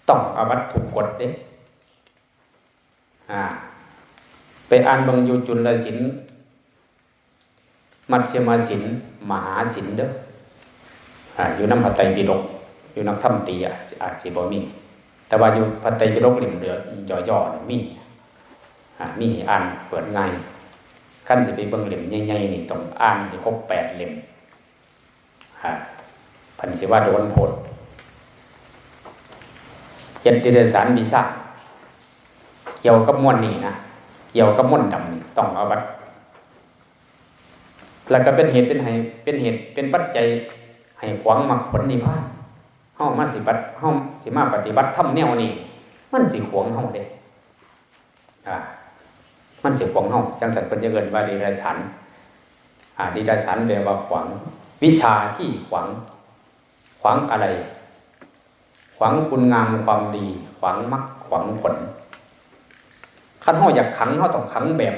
ຕ້ອງອາບັດທຸກກົດເດ້. ອາ ໄປອ່ານເບິ່ງຢູ່ຈຸລະສິນ ມັດຊະມະສິນ ມະຫາສິນເດີ້. ອາ ຢູ່ນຳພະໄຕປິດົກ ຢູ່ນັກທຳຕີອາດ ອາດຊິບໍ່ມີ ແຕ່ວ່າຢູ່ພະໄຕປິດົກເຫຼັ້ມເດີ ຫຍໍ້ໆນີ້ມີ. ອາ ມີໃຫ້ອ່ານເປີດງ່າຍ. ຄັນຊິໄປເບິ່ງເຫຼັ້ມໃຫຍ່ໆນີ້ ຕ້ອງອ່ານໃຫ້ຄົບແປດເຫຼັ້ມ. ອາ ເພິ່ນຊິວ່າໂດນໂພດ ເຮັດນິເທດສານວິຊາ ກ່ຽວກັບມ່ວນນີ້ນະ ກ່ຽວກັບມົນດຳນີ້ ຕ້ອງອາບັດ. ແລ້ວກໍເປັນເຫດເປັນໃຫ້ ເປັນເຫດເປັນປັດໄຈໃຫ້ຂວາງມັກຜົນນິບພານ. ເຮົາມາຊິບັດ ເຮົາຊິມາປະຕິບັດທຳແນວນີ້ ມັນຊິຂວາງເຮົາເດ້. ອາ ມັນຊິຂວາງເຮົາ ຈັ່ງຊັ້ນເພິ່ນຈຶ່ງເອີ້ນວ່າເດລັດສານ. ອາ ເດລັດສານແປວ່າຂວາງ ວິຊາທີ່ຂວາງ ຂວາງອະໄລ? ຂວາງຄຸນງາມຄວາມດີ ຂວາງມັກຂວາງຜົນ. ຄັນເຮົາຢາກຂັງ ເຮົາຕ້ອງຂັງແບບ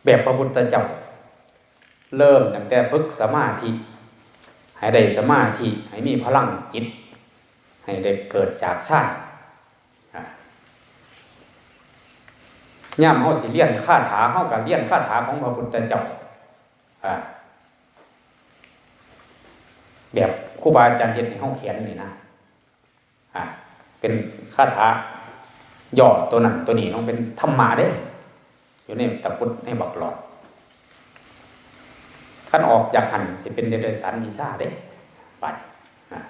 ແບບພະພຸດທະເຈົ້າ. ເລີ່ມຕັ້ງແຕ່ຝຶກສະມາທິ ໃຫ້ໄດ້ສະມາທິ ໃຫ້ມີພະລັງຈິດ ໃຫ້ໄດ້ເກີດຈາກຊານ. ອາ ຍາມເຮົາຊິລຽນຄາຖາ ເຮົາກໍລຽນຄາຖາຂອງພະພຸດທະເຈົ້າ. ອາ ແບບຄູບາອາຈານເຮັດໃຫ້ເຮົາຂຽນນີ້ນະ ອ່າ ເປັນຄາຖາຫຍໍ້ໂຕນັ້ນໂຕນີ້ເນາະ ເປັນທຳມະເດ້ ຢູ່ໃນຕະກຸດ ໃນບັກຫຼອດ. ຄັນອອກຈາກຫັ້ນ ຊິເປັນເດລະສານວິຊາເດ້ ບາດນີ້ ອ່າ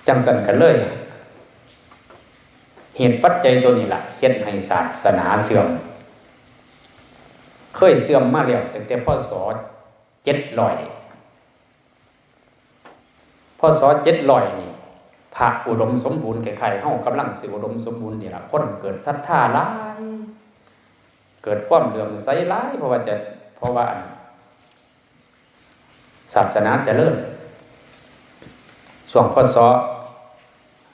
ຈັ່ງຊັ້ນກໍເລີຍ ເຫດປັດໄຈໂຕນີ້ລະ ເຮັດໃຫ້ສາສະໜາເສື່ອມ. ເຄີຍເສື່ອມມາແລ້ວຕັ້ງແຕ່ ພ.ສ. ເຈັດຮ້ອຍ ພ.ສ. ເຈັດຮ້ອຍນີ້ ພະອຸດົມສົມບູນ ຄ້າຍໆເຮົາກຳລັງຊິອຸດົມສົມບູນນີ້ລະ ຄົນເກີດສັດທາຫຼາຍ ເກີດຄວາມເຫຼື້ອມໃສຫຼາຍ ເພາະວ່າຈະ ເພາະວ່າອັນ ສາສະໜາຈະເລີນ ຊ່ວງ ພ.ສ.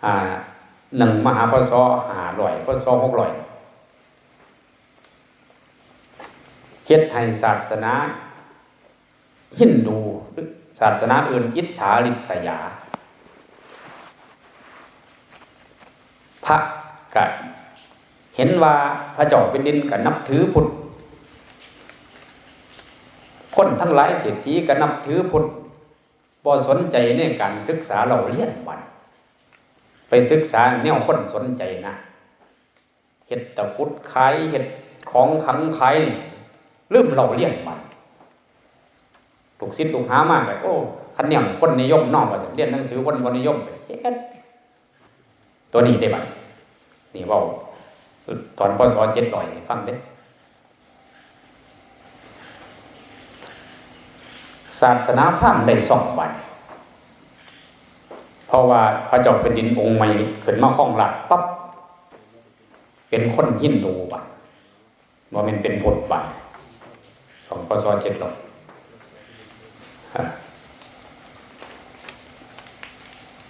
ອ່າ ໜຶ່ງ ມາຫາ ພ.ສ. ຫ້າຮ້ອຍ ພ.ສ. ຫົກຮ້ອຍ ເຮັດໃຫ້ສາສະໜາຮິນດູ ຫຼື ສາສະໜາອື່ນອິດສາລິດສະຢາ. ພະກະເຫັນວ່າພະເຈົ້າແຜ່ນດິນກະນັບຖືພຸດ ຄົນທັງຫຼາຍເສດຖີກະນັບຖືພຸດ ບໍ່ສົນໃຈໃນການສຶກສາເລົ່າຮຽນບັດ ໄປສຶກສາແນວຄົນສົນໃຈນະ ເຮັດຕະກຸດຂາຍ ເຮັດຂອງຂລັງຂາຍ ລືມເລົ່າຮຽນບັດ. ລູກສິດລູກຫາມາກໍ ໂອ້ ຄັນແນວນີ້ຄົນນິຍົມເນາະ ວ່າຊັ້ນ ຮຽນໜັງສືຄົນບໍ່ນິຍົມ ໄປເຮັດ ຕົວນີ້ເດ້ບັດນີ້ ເວົ້າຕອນ ພ.ສ. ເຈັດຮ້ອຍ ໃຫ້ຟັງເດ້. ສາສະໜາພາມໄດ້ຊ່ອງບັດ ເພາະວ່າພະເຈົ້າແຜ່ນດິນອົງໃໝ່ຂຶ້ນມາຄອງລາດປັບ ເປັນຄົນຮິນດູບັດ ບໍ່ແມ່ນເປັນພຸດບັດ ຊ່ວງ ພ.ສ. ເຈັດຮ້ອຍ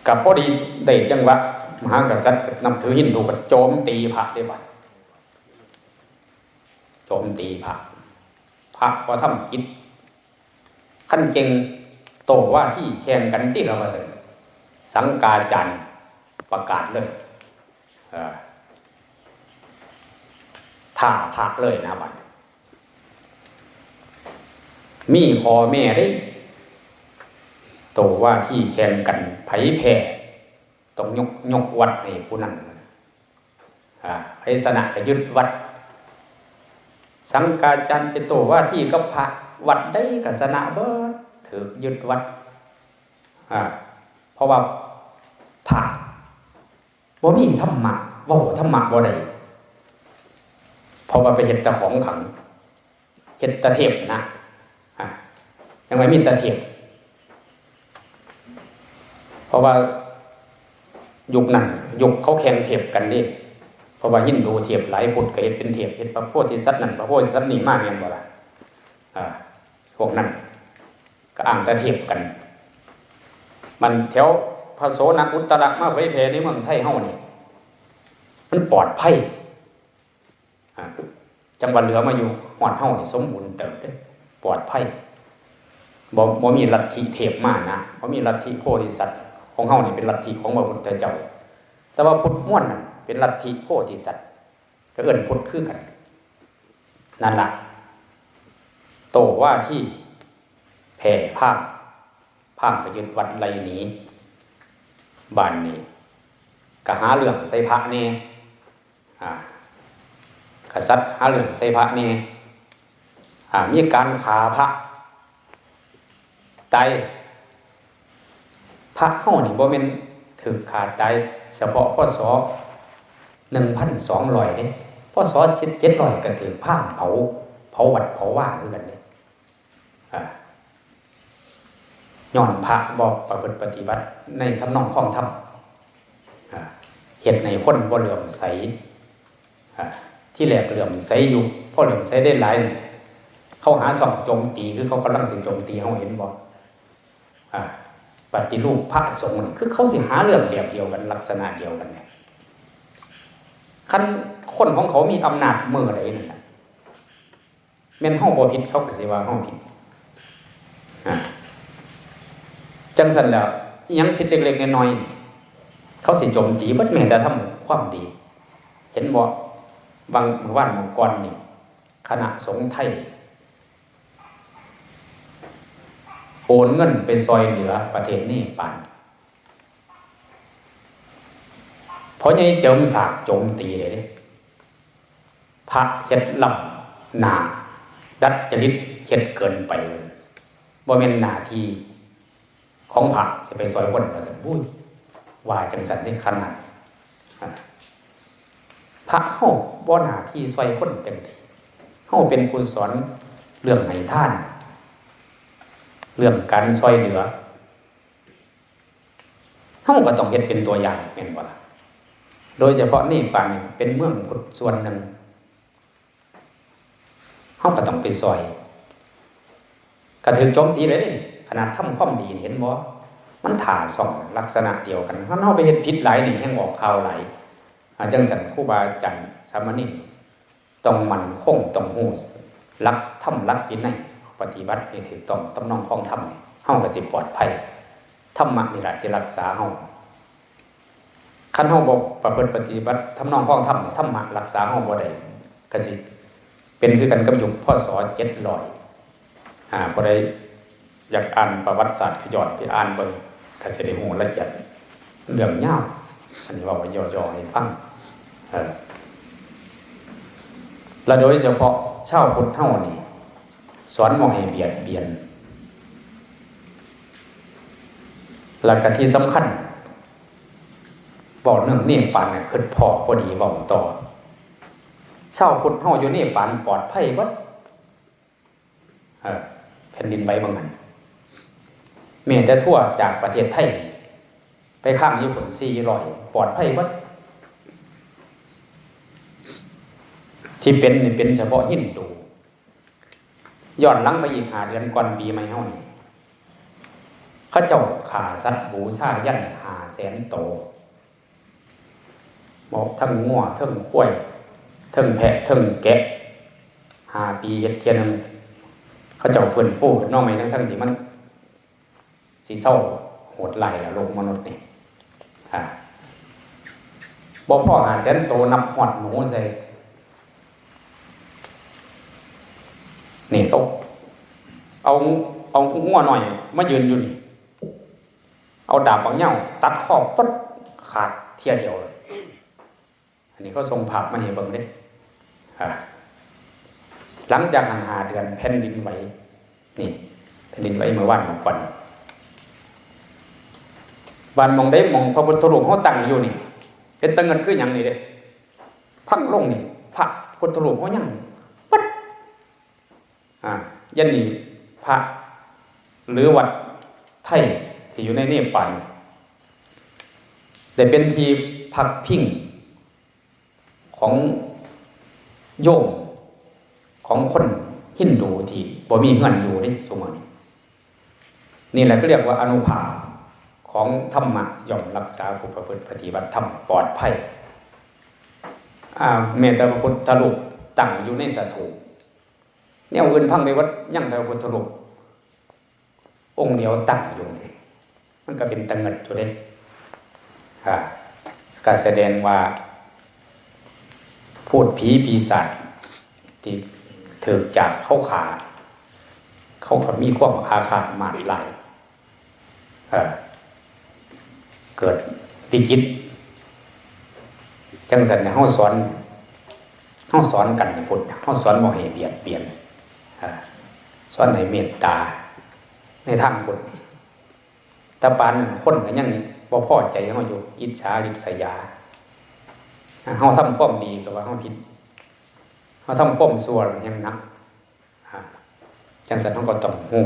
ກະພໍດີໄດ້ຈັງຫວະ ມະຫາກະສັດນັບຖືຮິນດູ ກໍໂຈມຕີພະເດ້ບັດ ໂຈມຕີພະ ພະບໍ່ທຳກິດ ຄັນເກັ່ງໂຕ້ວາທີແຂ່ງກັນຕິລະວ່າຊັ້ນ. ສັງກາຈານປະກາດເລີຍ ເອີ ທ້າພະເລີຍນະບັດ ມີຂໍ້ແມ້ເດ້ ໂຕ້ວາທີແຂ່ງກັນ ໃຜແພ້ຕ້ອງຍົກ ຍົກວັດໃຫ້ຜູ້ນັ້ນ ອ່າ ໃຜຊະນະກໍຍຶດວັດ. ສັງກາຈານໄປໂຕ້ວາທີກັບພະ ວັດໃດກໍຊະນະເບິດ ຖືກຍຶດວັດ ອ່າ ເພາະວ່າພະບໍ່ມີທຳມະ ເວົ້າທຳມະບໍ່ໄດ້ ເພາະວ່າໄປເຮັດແຕ່ຂອງຂລັງ ເຮັດຕາເທບນະ ອ່າ ຍັງວ່າມີຕາເທບ ເພາະວ່າຍຸກນັ້ນ ຍຸກເຂົາແຂ່ງເທບກັນເດ້ ເພາະວ່າຮິນດູເທບຫຼາຍ ພຸດກໍເຮັດເປັນເທບ ເຮັດພະໂພທິສັດນັ້ນ ພະໂພທິສັດນີ້ມາ ແມ່ນບໍ່ລະ? ອ່າ ພວກນັ້ນກໍອ້າງຕາເທບກັນ. ມັນແຖວພະໂສນະອຸດຕະລະມາເຜີຍແຜ່ໃນເມືອງໄທເຮົານີ້ ມັນປອດໄພ. ອ່າ ຈັ່ງວ່າເຫຼືອມາຢູ່ຮອດເຮົານີ້ສົມບູນເຕີບເດ້ ປອດໄພ ບໍ່ ບໍ່ມີລັດທິເທບມານະ ບໍ່ມີລັດທິໂພທິສັດ. ຂອງເຮົານີ້ເປັນລັດທິຂອງພະພຸດທະເຈົ້າ ແຕ່ວ່າພຸດມວນນັ້ນເປັນລັດທິໂພທິສັດ ກໍເອີ້ນພຸດຄືກັນ. ນັ້ນລະ ໂຕ້ວາທີແພ້ພາມ ພາມກໍຍຶດວັດໄລ່ໜີ ບາດນີ້ກໍຫາເລື່ອງໃສ່ພະແດ່ ອ່າ ກະສັດຫາເລື່ອງໃສ່ພະແດ່ ອ່າ ມີການຂ້າພະຕາຍ. ພະເຮົານີ້ບໍ່ແມ່ນຖືກຂ້າຕາຍສະເພາະ ພ.ສ. ໜຶ່ງພັນສອງຮ້ອຍເດ້ ພ.ສ. ເຈັດຮ້ອຍກໍຖືກພາມເຜົາ ເຜົາວັດເຜົາວາຄືກັນເດ້. ອ່າ ຍ້ອນພະບໍ່ປະພຶດປະຕິບັດໃນທຳນອງຄອງທຳ ອ່າ ເຮັດໃຫ້ຄົນບໍ່ເຫຼື້ອມໃສ. ອ່າ ທີແລກເຫຼື້ອມໃສຢູ່ ພໍເຫຼື້ອມໃສໄດ້ຫຼາຍນີ້ ເຂົາຫາຊ່ອງໂຈມຕີ ຄືເຂົາກຳລັງຊິໂຈມຕີເຮົາ ເຫັນບໍ່? ອ່າ ປະຕິຮູບພະສົງນີ້ ຄືເຂົາຊິຫາເລື່ອງແບບດຽວກັນ ລັກສະນະດຽວກັນນີ້. ຄັນຄົນຂອງເຂົາມີອຳນາດມື້ໃດນັ້ນນະ ແມ່ນເຮົາບໍ່ຜິດ ເຂົາກໍຊິວ່າເຮົາຜິດ. ອ່າ ຈັ່ງຊັ້ນແລ້ວ ອີ່ຫຍັງຜິດເລັກໆນ້ອຍໆ ເຂົາຊິໂຈມຕີເບິດ ແມ້ແຕ່ທຳຄວາມດີ. ເຫັນບໍ່? ຫວ່າງມື້ວານມື້ກ່ອນນີ້ ຄະນະສົງໄທ ໂອນເງິນໄປຊ່ອຍເຫຼືອປະເທດເນປານ. ພໍ່ໃຫຍ່ເຈີມສາກໂຈມຕີເດ້ ພະເຮັດລ້ຳໜ້າ ດັດຈະລິດເຮັດເກີນໄປ ວ່າຊັ້ນ ບໍ່ແມ່ນໜ້າທີ່ຂອງພະຊິໄປຊ່ອຍຄົນ ວ່າຊັ້ນ. ໂອ້ຍ ວ່າຈັ່ງຊັ້ນເດ້ ຂະໜາດ ພະເຮົາບໍ່ໜ້າທີ່ຊ່ອຍຄົນຈັ່ງໃດ? ເຮົາເປັນຜູ້ສອນເລື່ອງໃຫ້ທານ ເລື່ອງການຊ່ອຍເຫຼືອ ເຮົາກໍຕ້ອງເຮັດເປັນຕົວຢ່າງ ແມ່ນບໍ່ລະ? ໂດຍສະເພາະເນປານນີ້ເປັນເມືອງພຸດສ່ວນໜຶ່ງ ເຮົາກໍຕ້ອງໄປຊ່ອຍ ກໍຖືກໂຈມຕີເດ້. ຂະໜາດທຳຄວາມດີ ເຫັນບໍ່? ມັນຖ້າຊ່ອງລັກສະນະດຽວກັນ. ຄັນເຮົາໄປເຮັດຜິດຫຼາຍນີ້ ແຮ່ງອອກຂ່າວຫຼາຍ. ອາ ຈັ່ງຊັ້ນ ຄູບາອາຈານສາມະເນນ ຕ້ອງໝັ້ນຄົງ, ຕ້ອງຮູ້ຫຼັກທຳຫຼັກວິໄນ, ປະຕິບັດໃຫ້ຖືກຕ້ອງທຳນອງຄອງທຳ, ເຮົາກໍຊິປອດໄພ. ທຳມະນີ້ລະຊິລັກສາເຮົາ. ຄັນເຮົາບໍ່ປະພຶດປະຕິບັດທຳນອງຄອງທຳ, ທຳມະລັກສາເຮົາບໍ່ໄດ້, ກໍຊິເປັນຄືກັນກັບຍຸກ ພ.ສ. ເຈັດຮ້ອຍ. ອາ ຜູ້ໃດ ຢາກອ່ານປະຫວັດສາດ ກໍຍ້ອນໄປອ່ານເບິ່ງ ກໍຊິໄດ້ຮູ້ລະອຽດ. ເລື່ອງຍາວ ອັນນີ້ເວົ້າຫຍໍ້ໆໃຫ້ຟັງ. ເອີ ແລະໂດຍສະເພາະຊາວພຸດເຮົານີ້ ສອນບໍ່ໃຫ້ບຽດບຽນ ແລະກະທີ່ສຳຄັນ ເວົ້າເລື່ອງເນປານ ຄຶດພໍ້ພໍດີເວົ້າຕໍ່. ຊາວພຸດເຮົາຢູ່ເນປານປອດໄພເບິດ. ເອີ ແຜ່ນດິນໄຫວບາງຫັ້ນ ແມ້ແຕ່ທົວຈາກປະເທດໄທໄປຄ້າງຢູ່ພຸ້ນ ສີ່ຮ້ອຍ ປອດໄພເບິດ. ທີ່ເປັນນີ້ເປັນສະເພາະຮິນດູ. ຍ້ອນຫຼັງໄປອີກຫ້າເດືອນ ກ່ອນປີໃໝ່ເຮົານີ້ ເຂົາເຈົ້າຂ້າສັດບູຊາຢັນຫ້າແສນໂຕ. ເວົ້າທັງງົວ ທັງຄວາຍ ທັງແພະ ທັງແກະ. ຫ້າປີເຮັດເທື່ອໜຶ່ງ ເຂົາເຈົ້າຟື້ນຟູຂຶ້ນມາໃໝ່ ທັງໆທີ່ມັນຊິເຊົາໂຫດຮ້າຍແລ້ວ ໂລກມະນຸດນີ້. ອາ ບໍ່ພໍຫ້າແສນໂຕ ນັບຮອດໜູໃສ່. ນີ້ ເອົາ ເອົາ ເອົາງົວນ້ອຍມາຢືນຢູ່ນີ້ ເອົາດາບບັກຍາວຕັດຄໍປຶດ ຂາດເທື່ອດຽວ. ອັນນີ້ເຂົາສົ່ງພາບມາໃຫ້ເບິ່ງເດ້. ອາ ຫຼັງຈາກນັ້ນຫ້າເດືອນ ແຜ່ນດິນໄຫວ. ນີ້ ແຜ່ນດິນໄຫວເມື່ອວານ ເມື່ອກ່ອນ. ບ້ານໝ່ອງໃດໝ່ອງພະພຸດທະຮູບເຮົາຕັ້ງຢູ່ນີ້ ເປັນຕາເງິດຄືຫຍັງນີ້ເດ້. ພັງລົງນີ້ ພະພຸດທະຮູບເຮົາຍັງເບິດ. ອາ ຢ່າງນີ້ ພະ ຫຼື ວັດໄທທີ່ຢູ່ໃນເນປານ ໄດ້ເປັນທີ່ພັກພິງຂອງໂຍມ ຂອງຄົນຮິນດູທີ່ບໍ່ມີເຮືອນຢູ່ເດ້ ຊຸມື້ນີ້. ນີ້ແຫຼະ ເຂົາເອີ້ນວ່າອານຸພາບຂອງທຳມະ ຍ່ອມຮັກສາຜູ້ປະພຶດປະຕິບັດທຳປອດໄພ. ອາ ແມ້ແຕ່ພະພຸດທະຮູບຕັ້ງຢູ່ໃນສະຖູບ ແນວອື່ນພັງໄປເບິດ ຍັງແຕ່ພະພຸດທະຮູບອົງດຽວຕັ້ງຢູ່ຈັ່ງຊີ້ ມັນກໍເປັນຕາເງິດຢູ່ເດ້. ອາ ກໍສະແດງວ່າ ພູດຜີປີສາດທີ່ຖືກຈາກເຂົາຂ້າ ເຂົາກໍມີຄວາມອາຄາດມາດຮ້າຍ. ເອີ ເກີດວິກິດຈັ່ງຊັ້ນ ເຮົາສອນ ເຮົາສອນກັນພຸ້ນ ເຮົາສອນບໍ່ໃຫ້ບຽດບຽນ ເອີ ສອນໃຫ້ເມດຕາໃນທາງພຸດ. ແຕ່ປານນັ້ນຄົນກໍຍັງບໍ່ພໍໃຈເຮົາຢູ່ ອິດສາລິດສະຍາ. ເຮົາທຳຄວາມດີກໍວ່າເຮົາຜິດ ເຮົາທຳຄວາມຊົ່ວແຮງໜັກ. ອາ ຈັ່ງຊັ້ນເຮົາກໍຕ້ອງຮູ້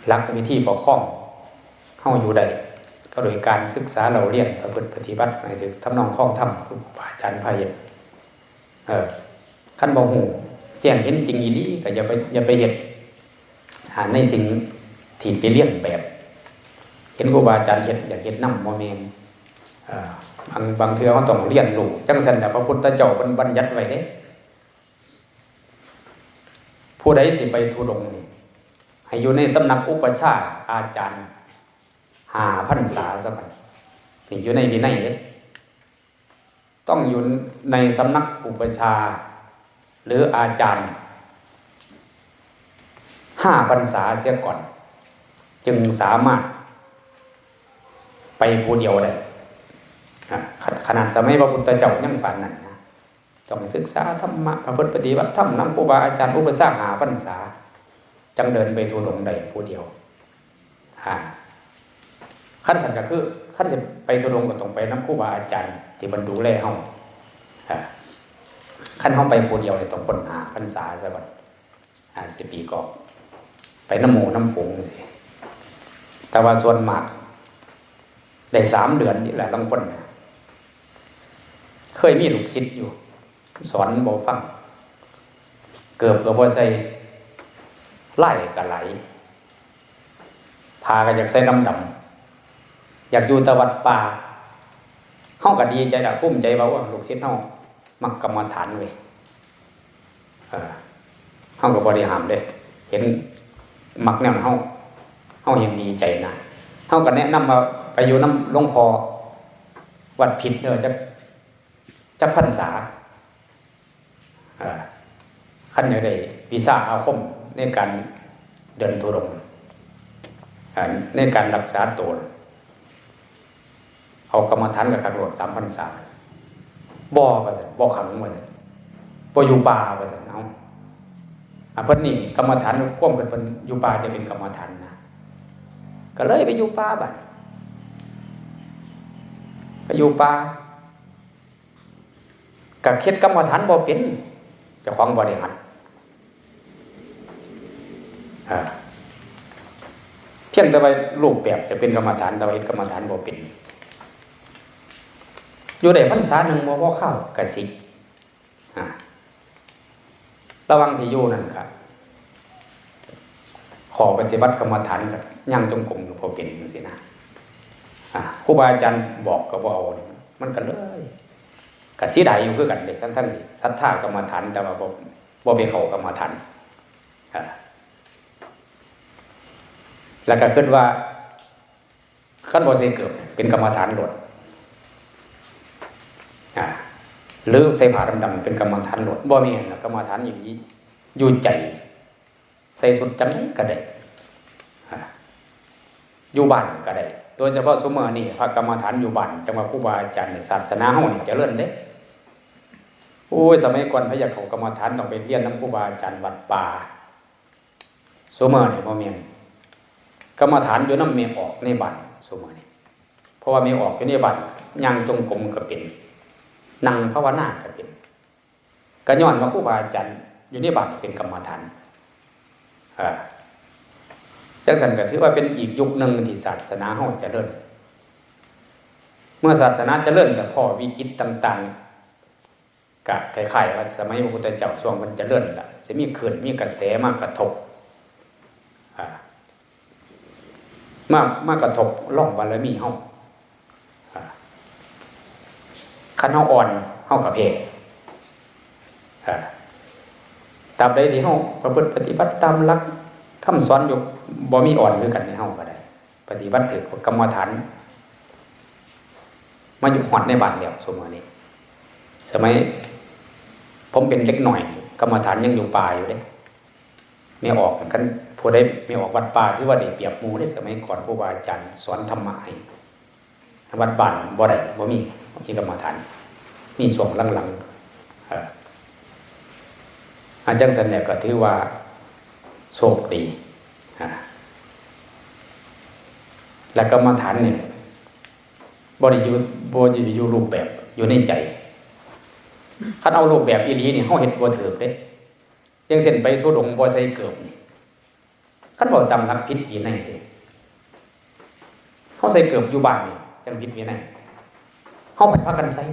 ຫຼັກວິທີປະຄອງເຮົາຢູ່ໄດ້ ກໍໂດຍການສຶກສາເລົ່າລຽນ ປະພຶດປະຕິບັດໃຫ້ຖືກທຳນອງຄອງທຳ ຄູບາອາຈານພາເຮັດ. ເອີ ຄັນບໍ່ຮູ້ແຈ້ງເຫັນຈິງອີ່ຫຼີ ກໍຢ່າໄປ ຢ່າໄປເຮັດ ອາ ໃນສິ່ງທີ່ໄປລຽນແບບ ເຫັນຄູບາອາຈານເຮັດ ຢາກເຮັດນຳ ບໍ່ແມ່ນ. ເອີ ບາງ ບາງເທື່ອເຮົາຕ້ອງລຽນຮູ້. ຈັ່ງຊັ້ນແຫຼະ ພະພຸດທະເຈົ້າເພິ່ນບັນຍັດໄວ້ເດ້ ຜູ້ໃດຊິໄປທຸດົງນີ້ ໃຫ້ຢູ່ໃນສຳນັກອຸປະຊາອາຈານຫ້າພັນສາຊະກ່ອນ. ນີ້ຢູ່ໃນວິໄນເດ້ ຕ້ອງຢູ່ໃນສຳນັກອຸປະຊາ ຫຼື ອາຈານ ຫ້າພັນສາເສຍກ່ອນ ຈຶ່ງສາມາດໄປຜູ້ດຽວໄດ້. ອາ ຂະ ຂະໜາດສະໄໝພະພຸດທະເຈົ້າຍັງປານນັ້ນນະ, ຕ້ອງສຶກສາທຳມະ ປະພຶດປະຕິບັດທຳນຳຄູບາອາຈານ ອຸປະຊາກຫ້າພັນສາ ຈັ່ງເດີນໄປທຸດົງໄດ້ຜູ້ດຽວ. ອາ ຄັນຊັ້ນກໍຄື ຄັນຊິໄປທຸດົງກໍຕ້ອງໄປນຳຄູບາອາຈານທີ່ເພິ່ນດູແລເຮົາ. ອາ ຄັນເຮົາໄປຜູ້ດຽວນີ້ຕ້ອງຄົ້ນຫ້າພັນສາຊະກ່ອນ. ອາ ຊິປີກອກ ໄປນຳໝູ່ນຳຝູງຈັ່ງຊີ້. ແຕ່ວ່າສ່ວນມາກໄດ້ສາມເດືອນນີ້ແຫຼະ. ລາງຄົນນະ ເຄີຍມີລູກສິດຢູ່ ສອນບໍ່ຟັງ, ເກີບກໍບໍ່ໃສ່, ລາຍກໍຫຼາຍ, ຜ້າກໍຢາກໃສ່ດຳໆ, ຢາກຢູ່ແຕ່ວັດປ່າ. ເຮົາກໍດີໃຈລະ, ພູມໃຈວ່າ ໂອ້ ລູກສິດເຮົາມັກກຳມະຖານເວີຍ. ເອີ ເຮົາກໍບໍ່ໄດ້ຫ້າມເດ້, ເຫັນມັກແນວນັ້ນ ເຮົາ ເຮົາເຫັນດີໃຈນະ. ເຮົາກໍແນະນຳວ່າໄປຢູ່ນຳຫຼວງພໍ່ວັດຜິດເດີ ຈັກ ຈັກພັນສາ. ເອີ ຄັນຢາກໄດ້ວິຊາອາຄົມໃນການເດີນທຸດົງ ເອີ ໃນການລັກສາໂຕ ເອົາກຳມະຖານຄັກໆໂລດ ສາມພັນສາ. ບໍ່ ວ່າຊັ້ນ, ບໍ່ຂັງ ວ່າຊັ້ນ, ບໍ່ຢູ່ປ່າ ວ່າຊັ້ນ. ເອົາ ອາ ເພິ່ນນີ້ກຳມະຖານ ຄວາມເພິ່ນ ເພິ່ນຢູ່ປ່າຈະເປັນກຳມະຖານນະ, ກໍເລີຍໄປຢູ່ປ່າບາດ ໄປຢູ່ປ່າ ກໍເຮັດກຳມະຖານບໍ່ເປັນ, ເຈົ້າຂອງບໍ່ໄດ້ຫັດ. ອາ ພຽງແຕ່ວ່າຮູບແບບຈະເປັນກຳມະຖານ ແຕ່ວ່າເຮັດກຳມະຖານບໍ່ເປັນ. ຢູ່ໄດ້ພັນສາໜຶ່ງບໍ່ ບໍ່ຄາວກະສິກ. ອາ ລະຫວ່າງທີ່ຢູ່ນັ້ນກະ ຂໍ້ປະຕິບັດກຳມະຖານກໍຍ່າງຈົງກົມກໍບໍ່ເປັນຈັ່ງຊີ້ນະ. ອາ ຄູບາອາຈານບອກກໍບໍ່ເອົາ, ມັນກໍເລີຍ ກໍເສຍດາຍຢູ່ຄືກັນເດ້, ທັງໆທີ່ສັດທາກຳມະຖານ ແຕ່ວ່າບໍ່ ບໍ່ໄປເຂົ້າກຳມະຖານ. ອາ ແລ້ວກໍຄິດວ່າ ຄັນບໍ່ໃສ່ເກີບເປັນກຳມະຖານໂລດ ອາ ຫຼືໃສ່ຜ້າດຳໆເປັນກຳມະຖານໂລດ. ບໍ່ແມ່ນນະ, ກຳມະຖານອີ່ຫຼີຢູ່ໃຈ, ໃສ່ຊຸດຈັ່ງໃດກໍໄດ້ ອາ ຢູ່ບ້ານກໍໄດ້. ໂດຍສະເພາະຊຸມມື້ນີ້ພະກຳມະຖານຢູ່ບ້ານ ຈັ່ງວ່າຄູບາອາຈານນີ້ ສາສະໜາເຮົານີ້ຈະເລີນເດ້. ໂອ້ຍ ສະໄໝກ່ອນໃຜຢາກເຂົ້າກຳມະຖານ ຕ້ອງໄປຮຽນນຳຄູບາອາຈານວັດປ່າ. ຊຸມມື້ນີ້ບໍ່ແມ່ນ, ກຳມະຖານຢູ່ນຳແມ່ອອກໃນບ້ານຊຸມມື້ນີ້, ເພາະວ່າແມ່ອອກຢູ່ໃນບ້ານ ຍ່າງຈົງກົມກໍເປັນ, ນັ່ງພາວະນາກໍເປັນ, ກໍຍ້ອນວ່າຄູບາອາຈານຢູ່ໃນບ້ານເປັນກຳມະຖານ. ເອີ ຈັ່ງຊັ້ນກໍຖືວ່າເປັນອີກຍຸກໜຶ່ງທີ່ສາສະໜາເຮົາຈະເລີນ. ເມື່ອສາສະໜາຈະເລີນ ກໍພໍ້ວິກິດຕ່າງໆ ກະຄ້າຍໆວ່າສະໄໝພະພຸດທະເຈົ້າ ຊ່ວງເພິ່ນຈະເລີນລະ ຊິມີຄື້ນມີກະແສມາກະທົບ ອາ ມາ ມາກະທົບລອງບາລະມີເຮົາ. ອາ ຄັນເຮົາອ່ອນ ເຮົາກະແພ້. ອາ ຕາບໃດທີ່ເຮົາປະພຶດປະຕິບັດຕາມຫຼັກຄຳສອນຢູ່ ບໍ່ມີອ່ອນຄືກັນໃນເຮົາກໍໄດ້. ປະຕິບັດຖືກກຳມະຖານ ມາຢູ່ຮອດໃນບ້ານແລ້ວ. ຊຸມມື້ນີ້ ສະໄໝຜົມເປັນເດັກນ້ອຍ ກຳມະຖານຍັງຢູ່ປ່າຢູ່ເດ້. ແມ່ອອກ ຄັນຜູ້ໃດແມ່ອອກວັດປ່າ ຖືວ່າໄດ້ປຽບໝູ່ເດ້. ສະໄໝກ່ອນຄູບາອາຈານສອນທຳມະໃຫ້ ວັດບ້ານບໍ່ໄດ້ ບໍ່ມີ ມີກຳມະຖານ ມີຊ່ວງຫຼັງໆ. ເອີ ອາ ຈັ່ງຊັ້ນແຫຼະ ກໍຖືວ່າໂຊກດີ. ອາ ແລະ ກຳມະຖານນີ້ ບໍ່ໄດ້ຢູ່ ບໍ່ໄດ້ຢູ່ຮູບແບບ ຢູ່ໃນໃຈ. ຄັນເອົາຮູບແບບອີ່ຫຼີນີ້ ເຮົາເຮັດບໍ່ຖືກເດ້. ຢ່າງເຊັ່ນ ໄປທຸດົງບໍ່ໃສ່ເກີບນີ້ ຄັນເວົ້າຕາມຫຼັກຜິດວິໄນເດ້. ເຮົາໃສ່ເກີບຢູ່ບ້ານນີ້ ຈັ່ງຜິດວິໄນ. ເຮົາໄປພາກັນໃສ່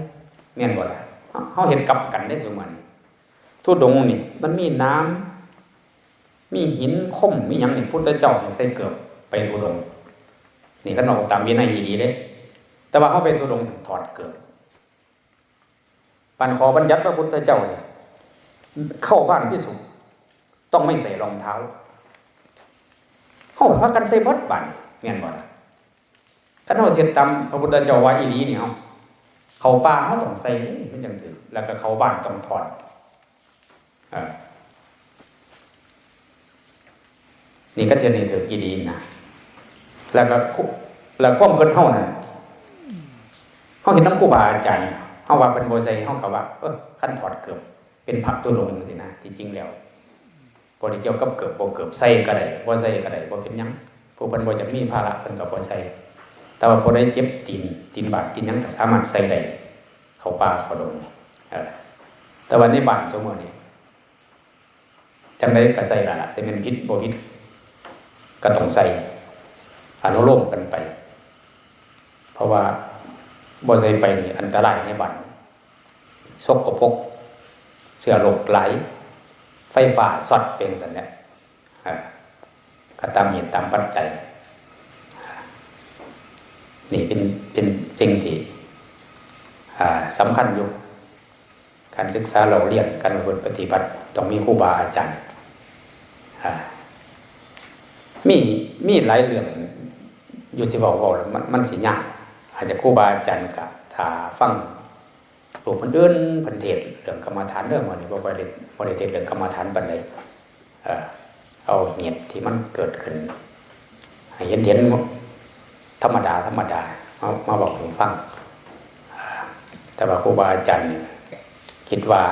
ແມ່ນບໍ່ລະ? ເຮົາ ເຮົາເຮັດກັບກັນເດ້. ຊຸມມື້ນີ້ ທຸດົງນີ້ ມັນມີໜາມ ມີຫີນຄົມ ມີຫຍັງນີ້ ພຸດທະເຈົ້າໃຫ້ໃສ່ເກີບໄປທຸດົງ. ນີ້ຄັນເວົ້າຕາມວິໄນອີ່ຫຼີເດ້. ແຕ່ວ່າເຮົາໄປທຸດົງ ຖອດເກີບ. ປານຂໍ້ບັນຍັດພະພຸດທະເຈົ້ານີ້ ເຂົ້າບ້ານພິສຸ ຕ້ອງໄມ່ໃສ່ລອງເທົ້າ. ເຮົາພາກັນໃສ່ເບິດບາດນີ້ ແມ່ນບໍ່ລະ? ຄັນເຮົາເຮັດຕາມພະພຸດທະເຈົ້າວ່າອີ່ຫຼີນີ້ ເຮົາເຂົ້າປ່າເຮົາຕ້ອງໃສ່ ມັນຈັ່ງຖືກ, ແລ້ວກໍເຂົ້າບ້ານຕ້ອງຖອດ. ເອີ ເ ນີ້ກໍຈະນີ້ຖືກອີ່ຫຼີນະ. ແລ້ວກໍຄຸ ແລ້ວຄວາມຄິດເຮົານັ້ນ ເຮົາເຫັນນຳຄູບາອາຈານ ເຮົາວ່າເພິ່ນບໍ່ໃສ່ ເຮົາກໍວ່າ ເອີ ຄັນຖອດເກີບເປັນພະທຸດົງຈັ່ງຊີ້ນະ. ທີ່ຈິງແລ້ວບໍ່ໄດ້ກ່ຽວກັບເກີບບໍ່ເກີບ ໃສ່ກໍໄດ້ ບໍ່ໃສ່ກໍໄດ້ ບໍ່ເປັນຫຍັງ. ຜູ້ເພິ່ນບໍ່ຢາກມີພາລະ ເພິ່ນກໍບໍ່ໃສ່. ແຕ່ວ່າຜູ້ໃດເຈັບຕີນ ຕີນບາດຕີນຫຍັງກໍສາມາດໃສ່ໄດ້ ເຂົ້າປ່າເຂົ້າດົງ. ເອີ ແຕ່ວ່າໃນບ້ານຊຸມື້ນີ້ ຈັ່ງໃດກໍໃສ່ລະລະ ຊິແມ່ນຜິດບໍ່ຜິດກໍຕ້ອງໃສ່ ອະນຸໂລມກັນໄປ. ເພາະວ່າບໍ່ໃສ່ໄປນີ້ອັນຕະລາຍໃນບ້ານ ສົກກະປົກ ເຊື້ອໂລກຫຼາຍ ໄຟຟ້າຊັອດ ເປັນຈັ່ງຊັ້ນແຫຼະ. ເອີ ກໍຕາມເຫດຕາມປັດໄຈ. ນີ້ເປັນ ເປັນສິ່ງທີ່ ອ່າ ສຳຄັນຢູ່. ການສຶກສາເລົ່າລຽນ ການປະພຶດປະຕິບັດ ຕ້ອງມີຄູບາອາຈານ. ອ່າ ມີ ມີຫຼາຍເລື່ອງຢູ່ ຊິເວົ້າ ເວົ້າແລ້ວມັນ ມັນຊິຍາວ. ອາດຈະຄູບາອາຈານກະ ຖ້າຟັງຮູບຄົນອື່ນເພິ່ນເທດເລື່ອງກຳມະຖານເດີ ມື້ນີ້ບໍ່ຄ່ອຍໄດ້ ບໍ່ໄດ້ເທດເລື່ອງກຳມະຖານປານໃດ. ເອີ ເອົາເຫດທີ່ມັນເກີດຂຶ້ນໃຫ້ເຫັນ ເຫັນທຳມະດາ ທຳມະດາ ມາ ມາເວົ້າໃຫ້ຟັງ. ເອີ ແຕ່ວ່າຄູບາອາຈານນີ້ ຄິດວ່າ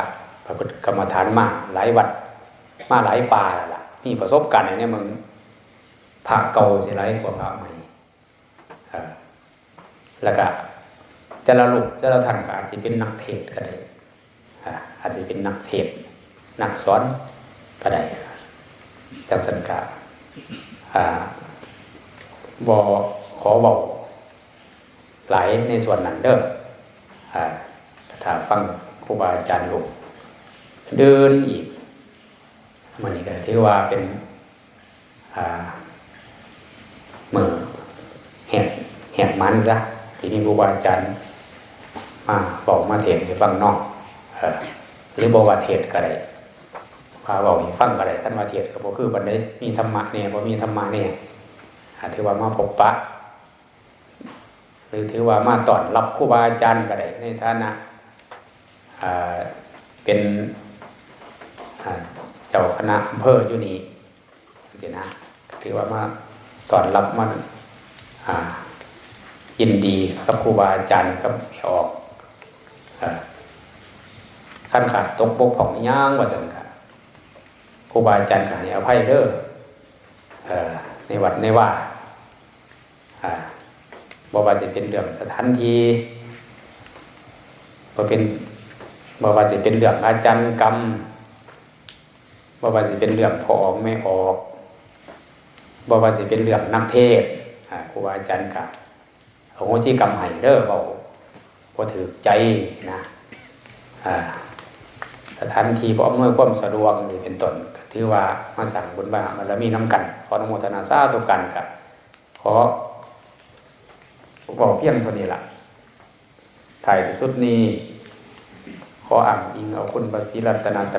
ປະພຶດກຳມະຖານມາຫຼາຍວັດ ມາຫຼາຍປ່າແລ້ວລະ ມີປະສົບການໃນເມືອງ ພະເກົ່າຊິຫຼາຍກວ່າພະໃໝ່. ເອີ ແລ້ວກະແຕ່ລະຮູບແຕ່ລະທ່ານກໍອາດຊິເປັນນັກເທດກໍໄດ້ ອາ ອາດຊິເປັນນັກເທດ ນັກສອນກໍໄດ້. ຈັ່ງຊັ້ນກະ ອາ ບໍ່ຂໍເວົ້າຫຼາຍໃນສ່ວນນັ້ນເດີ. ອາ ຖ້າຟັງຄູບາອາຈານຮູບອື່ນອີກ ມື້ນີ້ກໍຖືວ່າເປັນ ອ່າ ມື້ແຮກ ແຮກມັນຊະ ທີ່ມີຄູບາອາຈານມາເວົ້າມາເທດໃຫ້ຟັງເນາະ. ເອີ ຫຼືບໍ່ວ່າເທດກໍໄດ້ ວ່າເວົ້າໃຫ້ຟັງກໍໄດ້. ຄັນວ່າເທດກໍບໍ່ຄືປານໃດ ມີທຳມະແດ່ ບໍ່ມີທຳມະແດ່. ອາ ຖືວ່າມາພົບປະ ຫຼືຖືວ່າມາຕ້ອນຮັບຄູບາອາຈານກໍໄດ້ ໃນຖານະ ອ່າ ເປັນ ອ່າ ເຈົ້າຄະນະອຳເພີຢູ່ນີ້ ຈັ່ງຊີ້ນະ ກໍຖືວ່າມາຕ້ອນຮັບ ມາ ອ່າ ຍິນດີກັບຄູບາອາຈານ ກັບແມ່ອອກ. ເອີ ຄັນຂາດຕົກບົກຜ່ອງອີ່ຫຍັງວ່າຊັ້ນ ກໍຄູບາອາຈານກໍໃຫ້ອະໄພເດີ ເອີ ໃນວັດໃນວາ ອ່າ ບໍ່ວ່າຊິເປັນເລື່ອງສະຖານທີ່ ບໍ່ເປັນ ບໍ່ວ່າຊິເປັນເລື່ອງອາຈານກຳ ບໍ່ວ່າຊິເປັນເລື່ອງພໍ່ອອກແມ່ອອກ ບໍ່ວ່າຊິເປັນເລື່ອງນັກເທດ ອ່າ ຄູບາອາຈານກະອະໂຫສິກຳໃຫ້ເດີ ເວົ້າບໍ່ຖືກໃຈຊີ້ນະ. ອ່າ ສະຖານທີ່ບໍ່ອຳນວຍຄວາມສະດວກນີ້ເປັນຕົ້ນ ກໍຖືວ່າມາສ້າງບຸນບາລະມີນຳກັນ. ຂໍອະນຸໂມທະນາສາທຸການ ກະ ຂໍເວົ້າພຽງເທົ່ານີ້ລະ. ທ້າຍທີ່ສຸດນີ້ ຂໍອ້າງອີງເອົາຄຸນພະສີລັດຕະນະໄຕ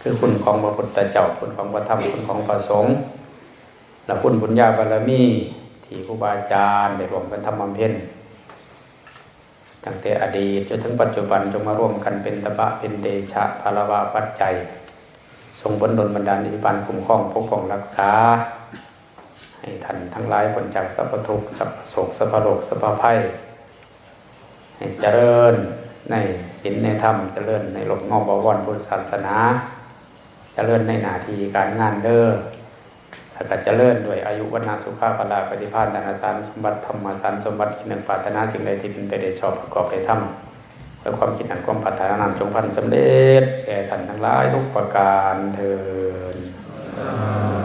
ຄືຄຸນຂອງພະພຸດທະເຈົ້າ, ຄຸນຂອງພະທຳ, ຄຸນຂອງພະສົງ ແລະ ຄຸນບຸນຍາບາລະມີ ທີ່ຄູບາອາຈານໄດ້ຮ່ວມກັນທຳບຳເພັນ ຕັ້ງແຕ່ອະດີດຈົນເຖິງປັດຈຸບັນ ຈົ່ງມາລວມກັນເປັນຕະບະ ເປັນເດຊະ ພາລະວະ ປັດໄຈ ສົ່ງຜົນດົນບັນດານ ອິດທິບານຄຸ້ມຄອງປົກປ້ອງຮັກສາ ໃຫ້ທ່ານທັງຫຼາຍພົ້ນຈາກສັບພະທຸກ ສັບພະໂສກ ສັບພະໂລກ ສັບພະໄພ ໃຫ້ຈະເລີນໃນສິນໃນທຳ ຈະເລີນໃນລົມເງົາບະວອນພຸດທະສາສະໜາ ຈະເລີນໃນໜ້າທີ່ການງານເດີ ແລ້ວກໍຈະເລີນດ້ວຍອາຍຸ ວັນນະ ສຸຂະ ພະລະ ປະຕິພານ ທານະສານສົມບັດ ທຳມະສານສົມບັດ ຄິດນຶກປາດຖະໜາສິ່ງໃດທີ່ເປັນໄປໄດ້ຊອບປະກອບໄດ້ທຳ ດ້ວຍຄວາມຄິດນັ້ນຄວາມປາດຖະໜານັ້ນ ຈົ່ງພັນສຳເລັດແກ່ທ່ານທັງຫຼາຍທຸກປະການເທີ້ນ.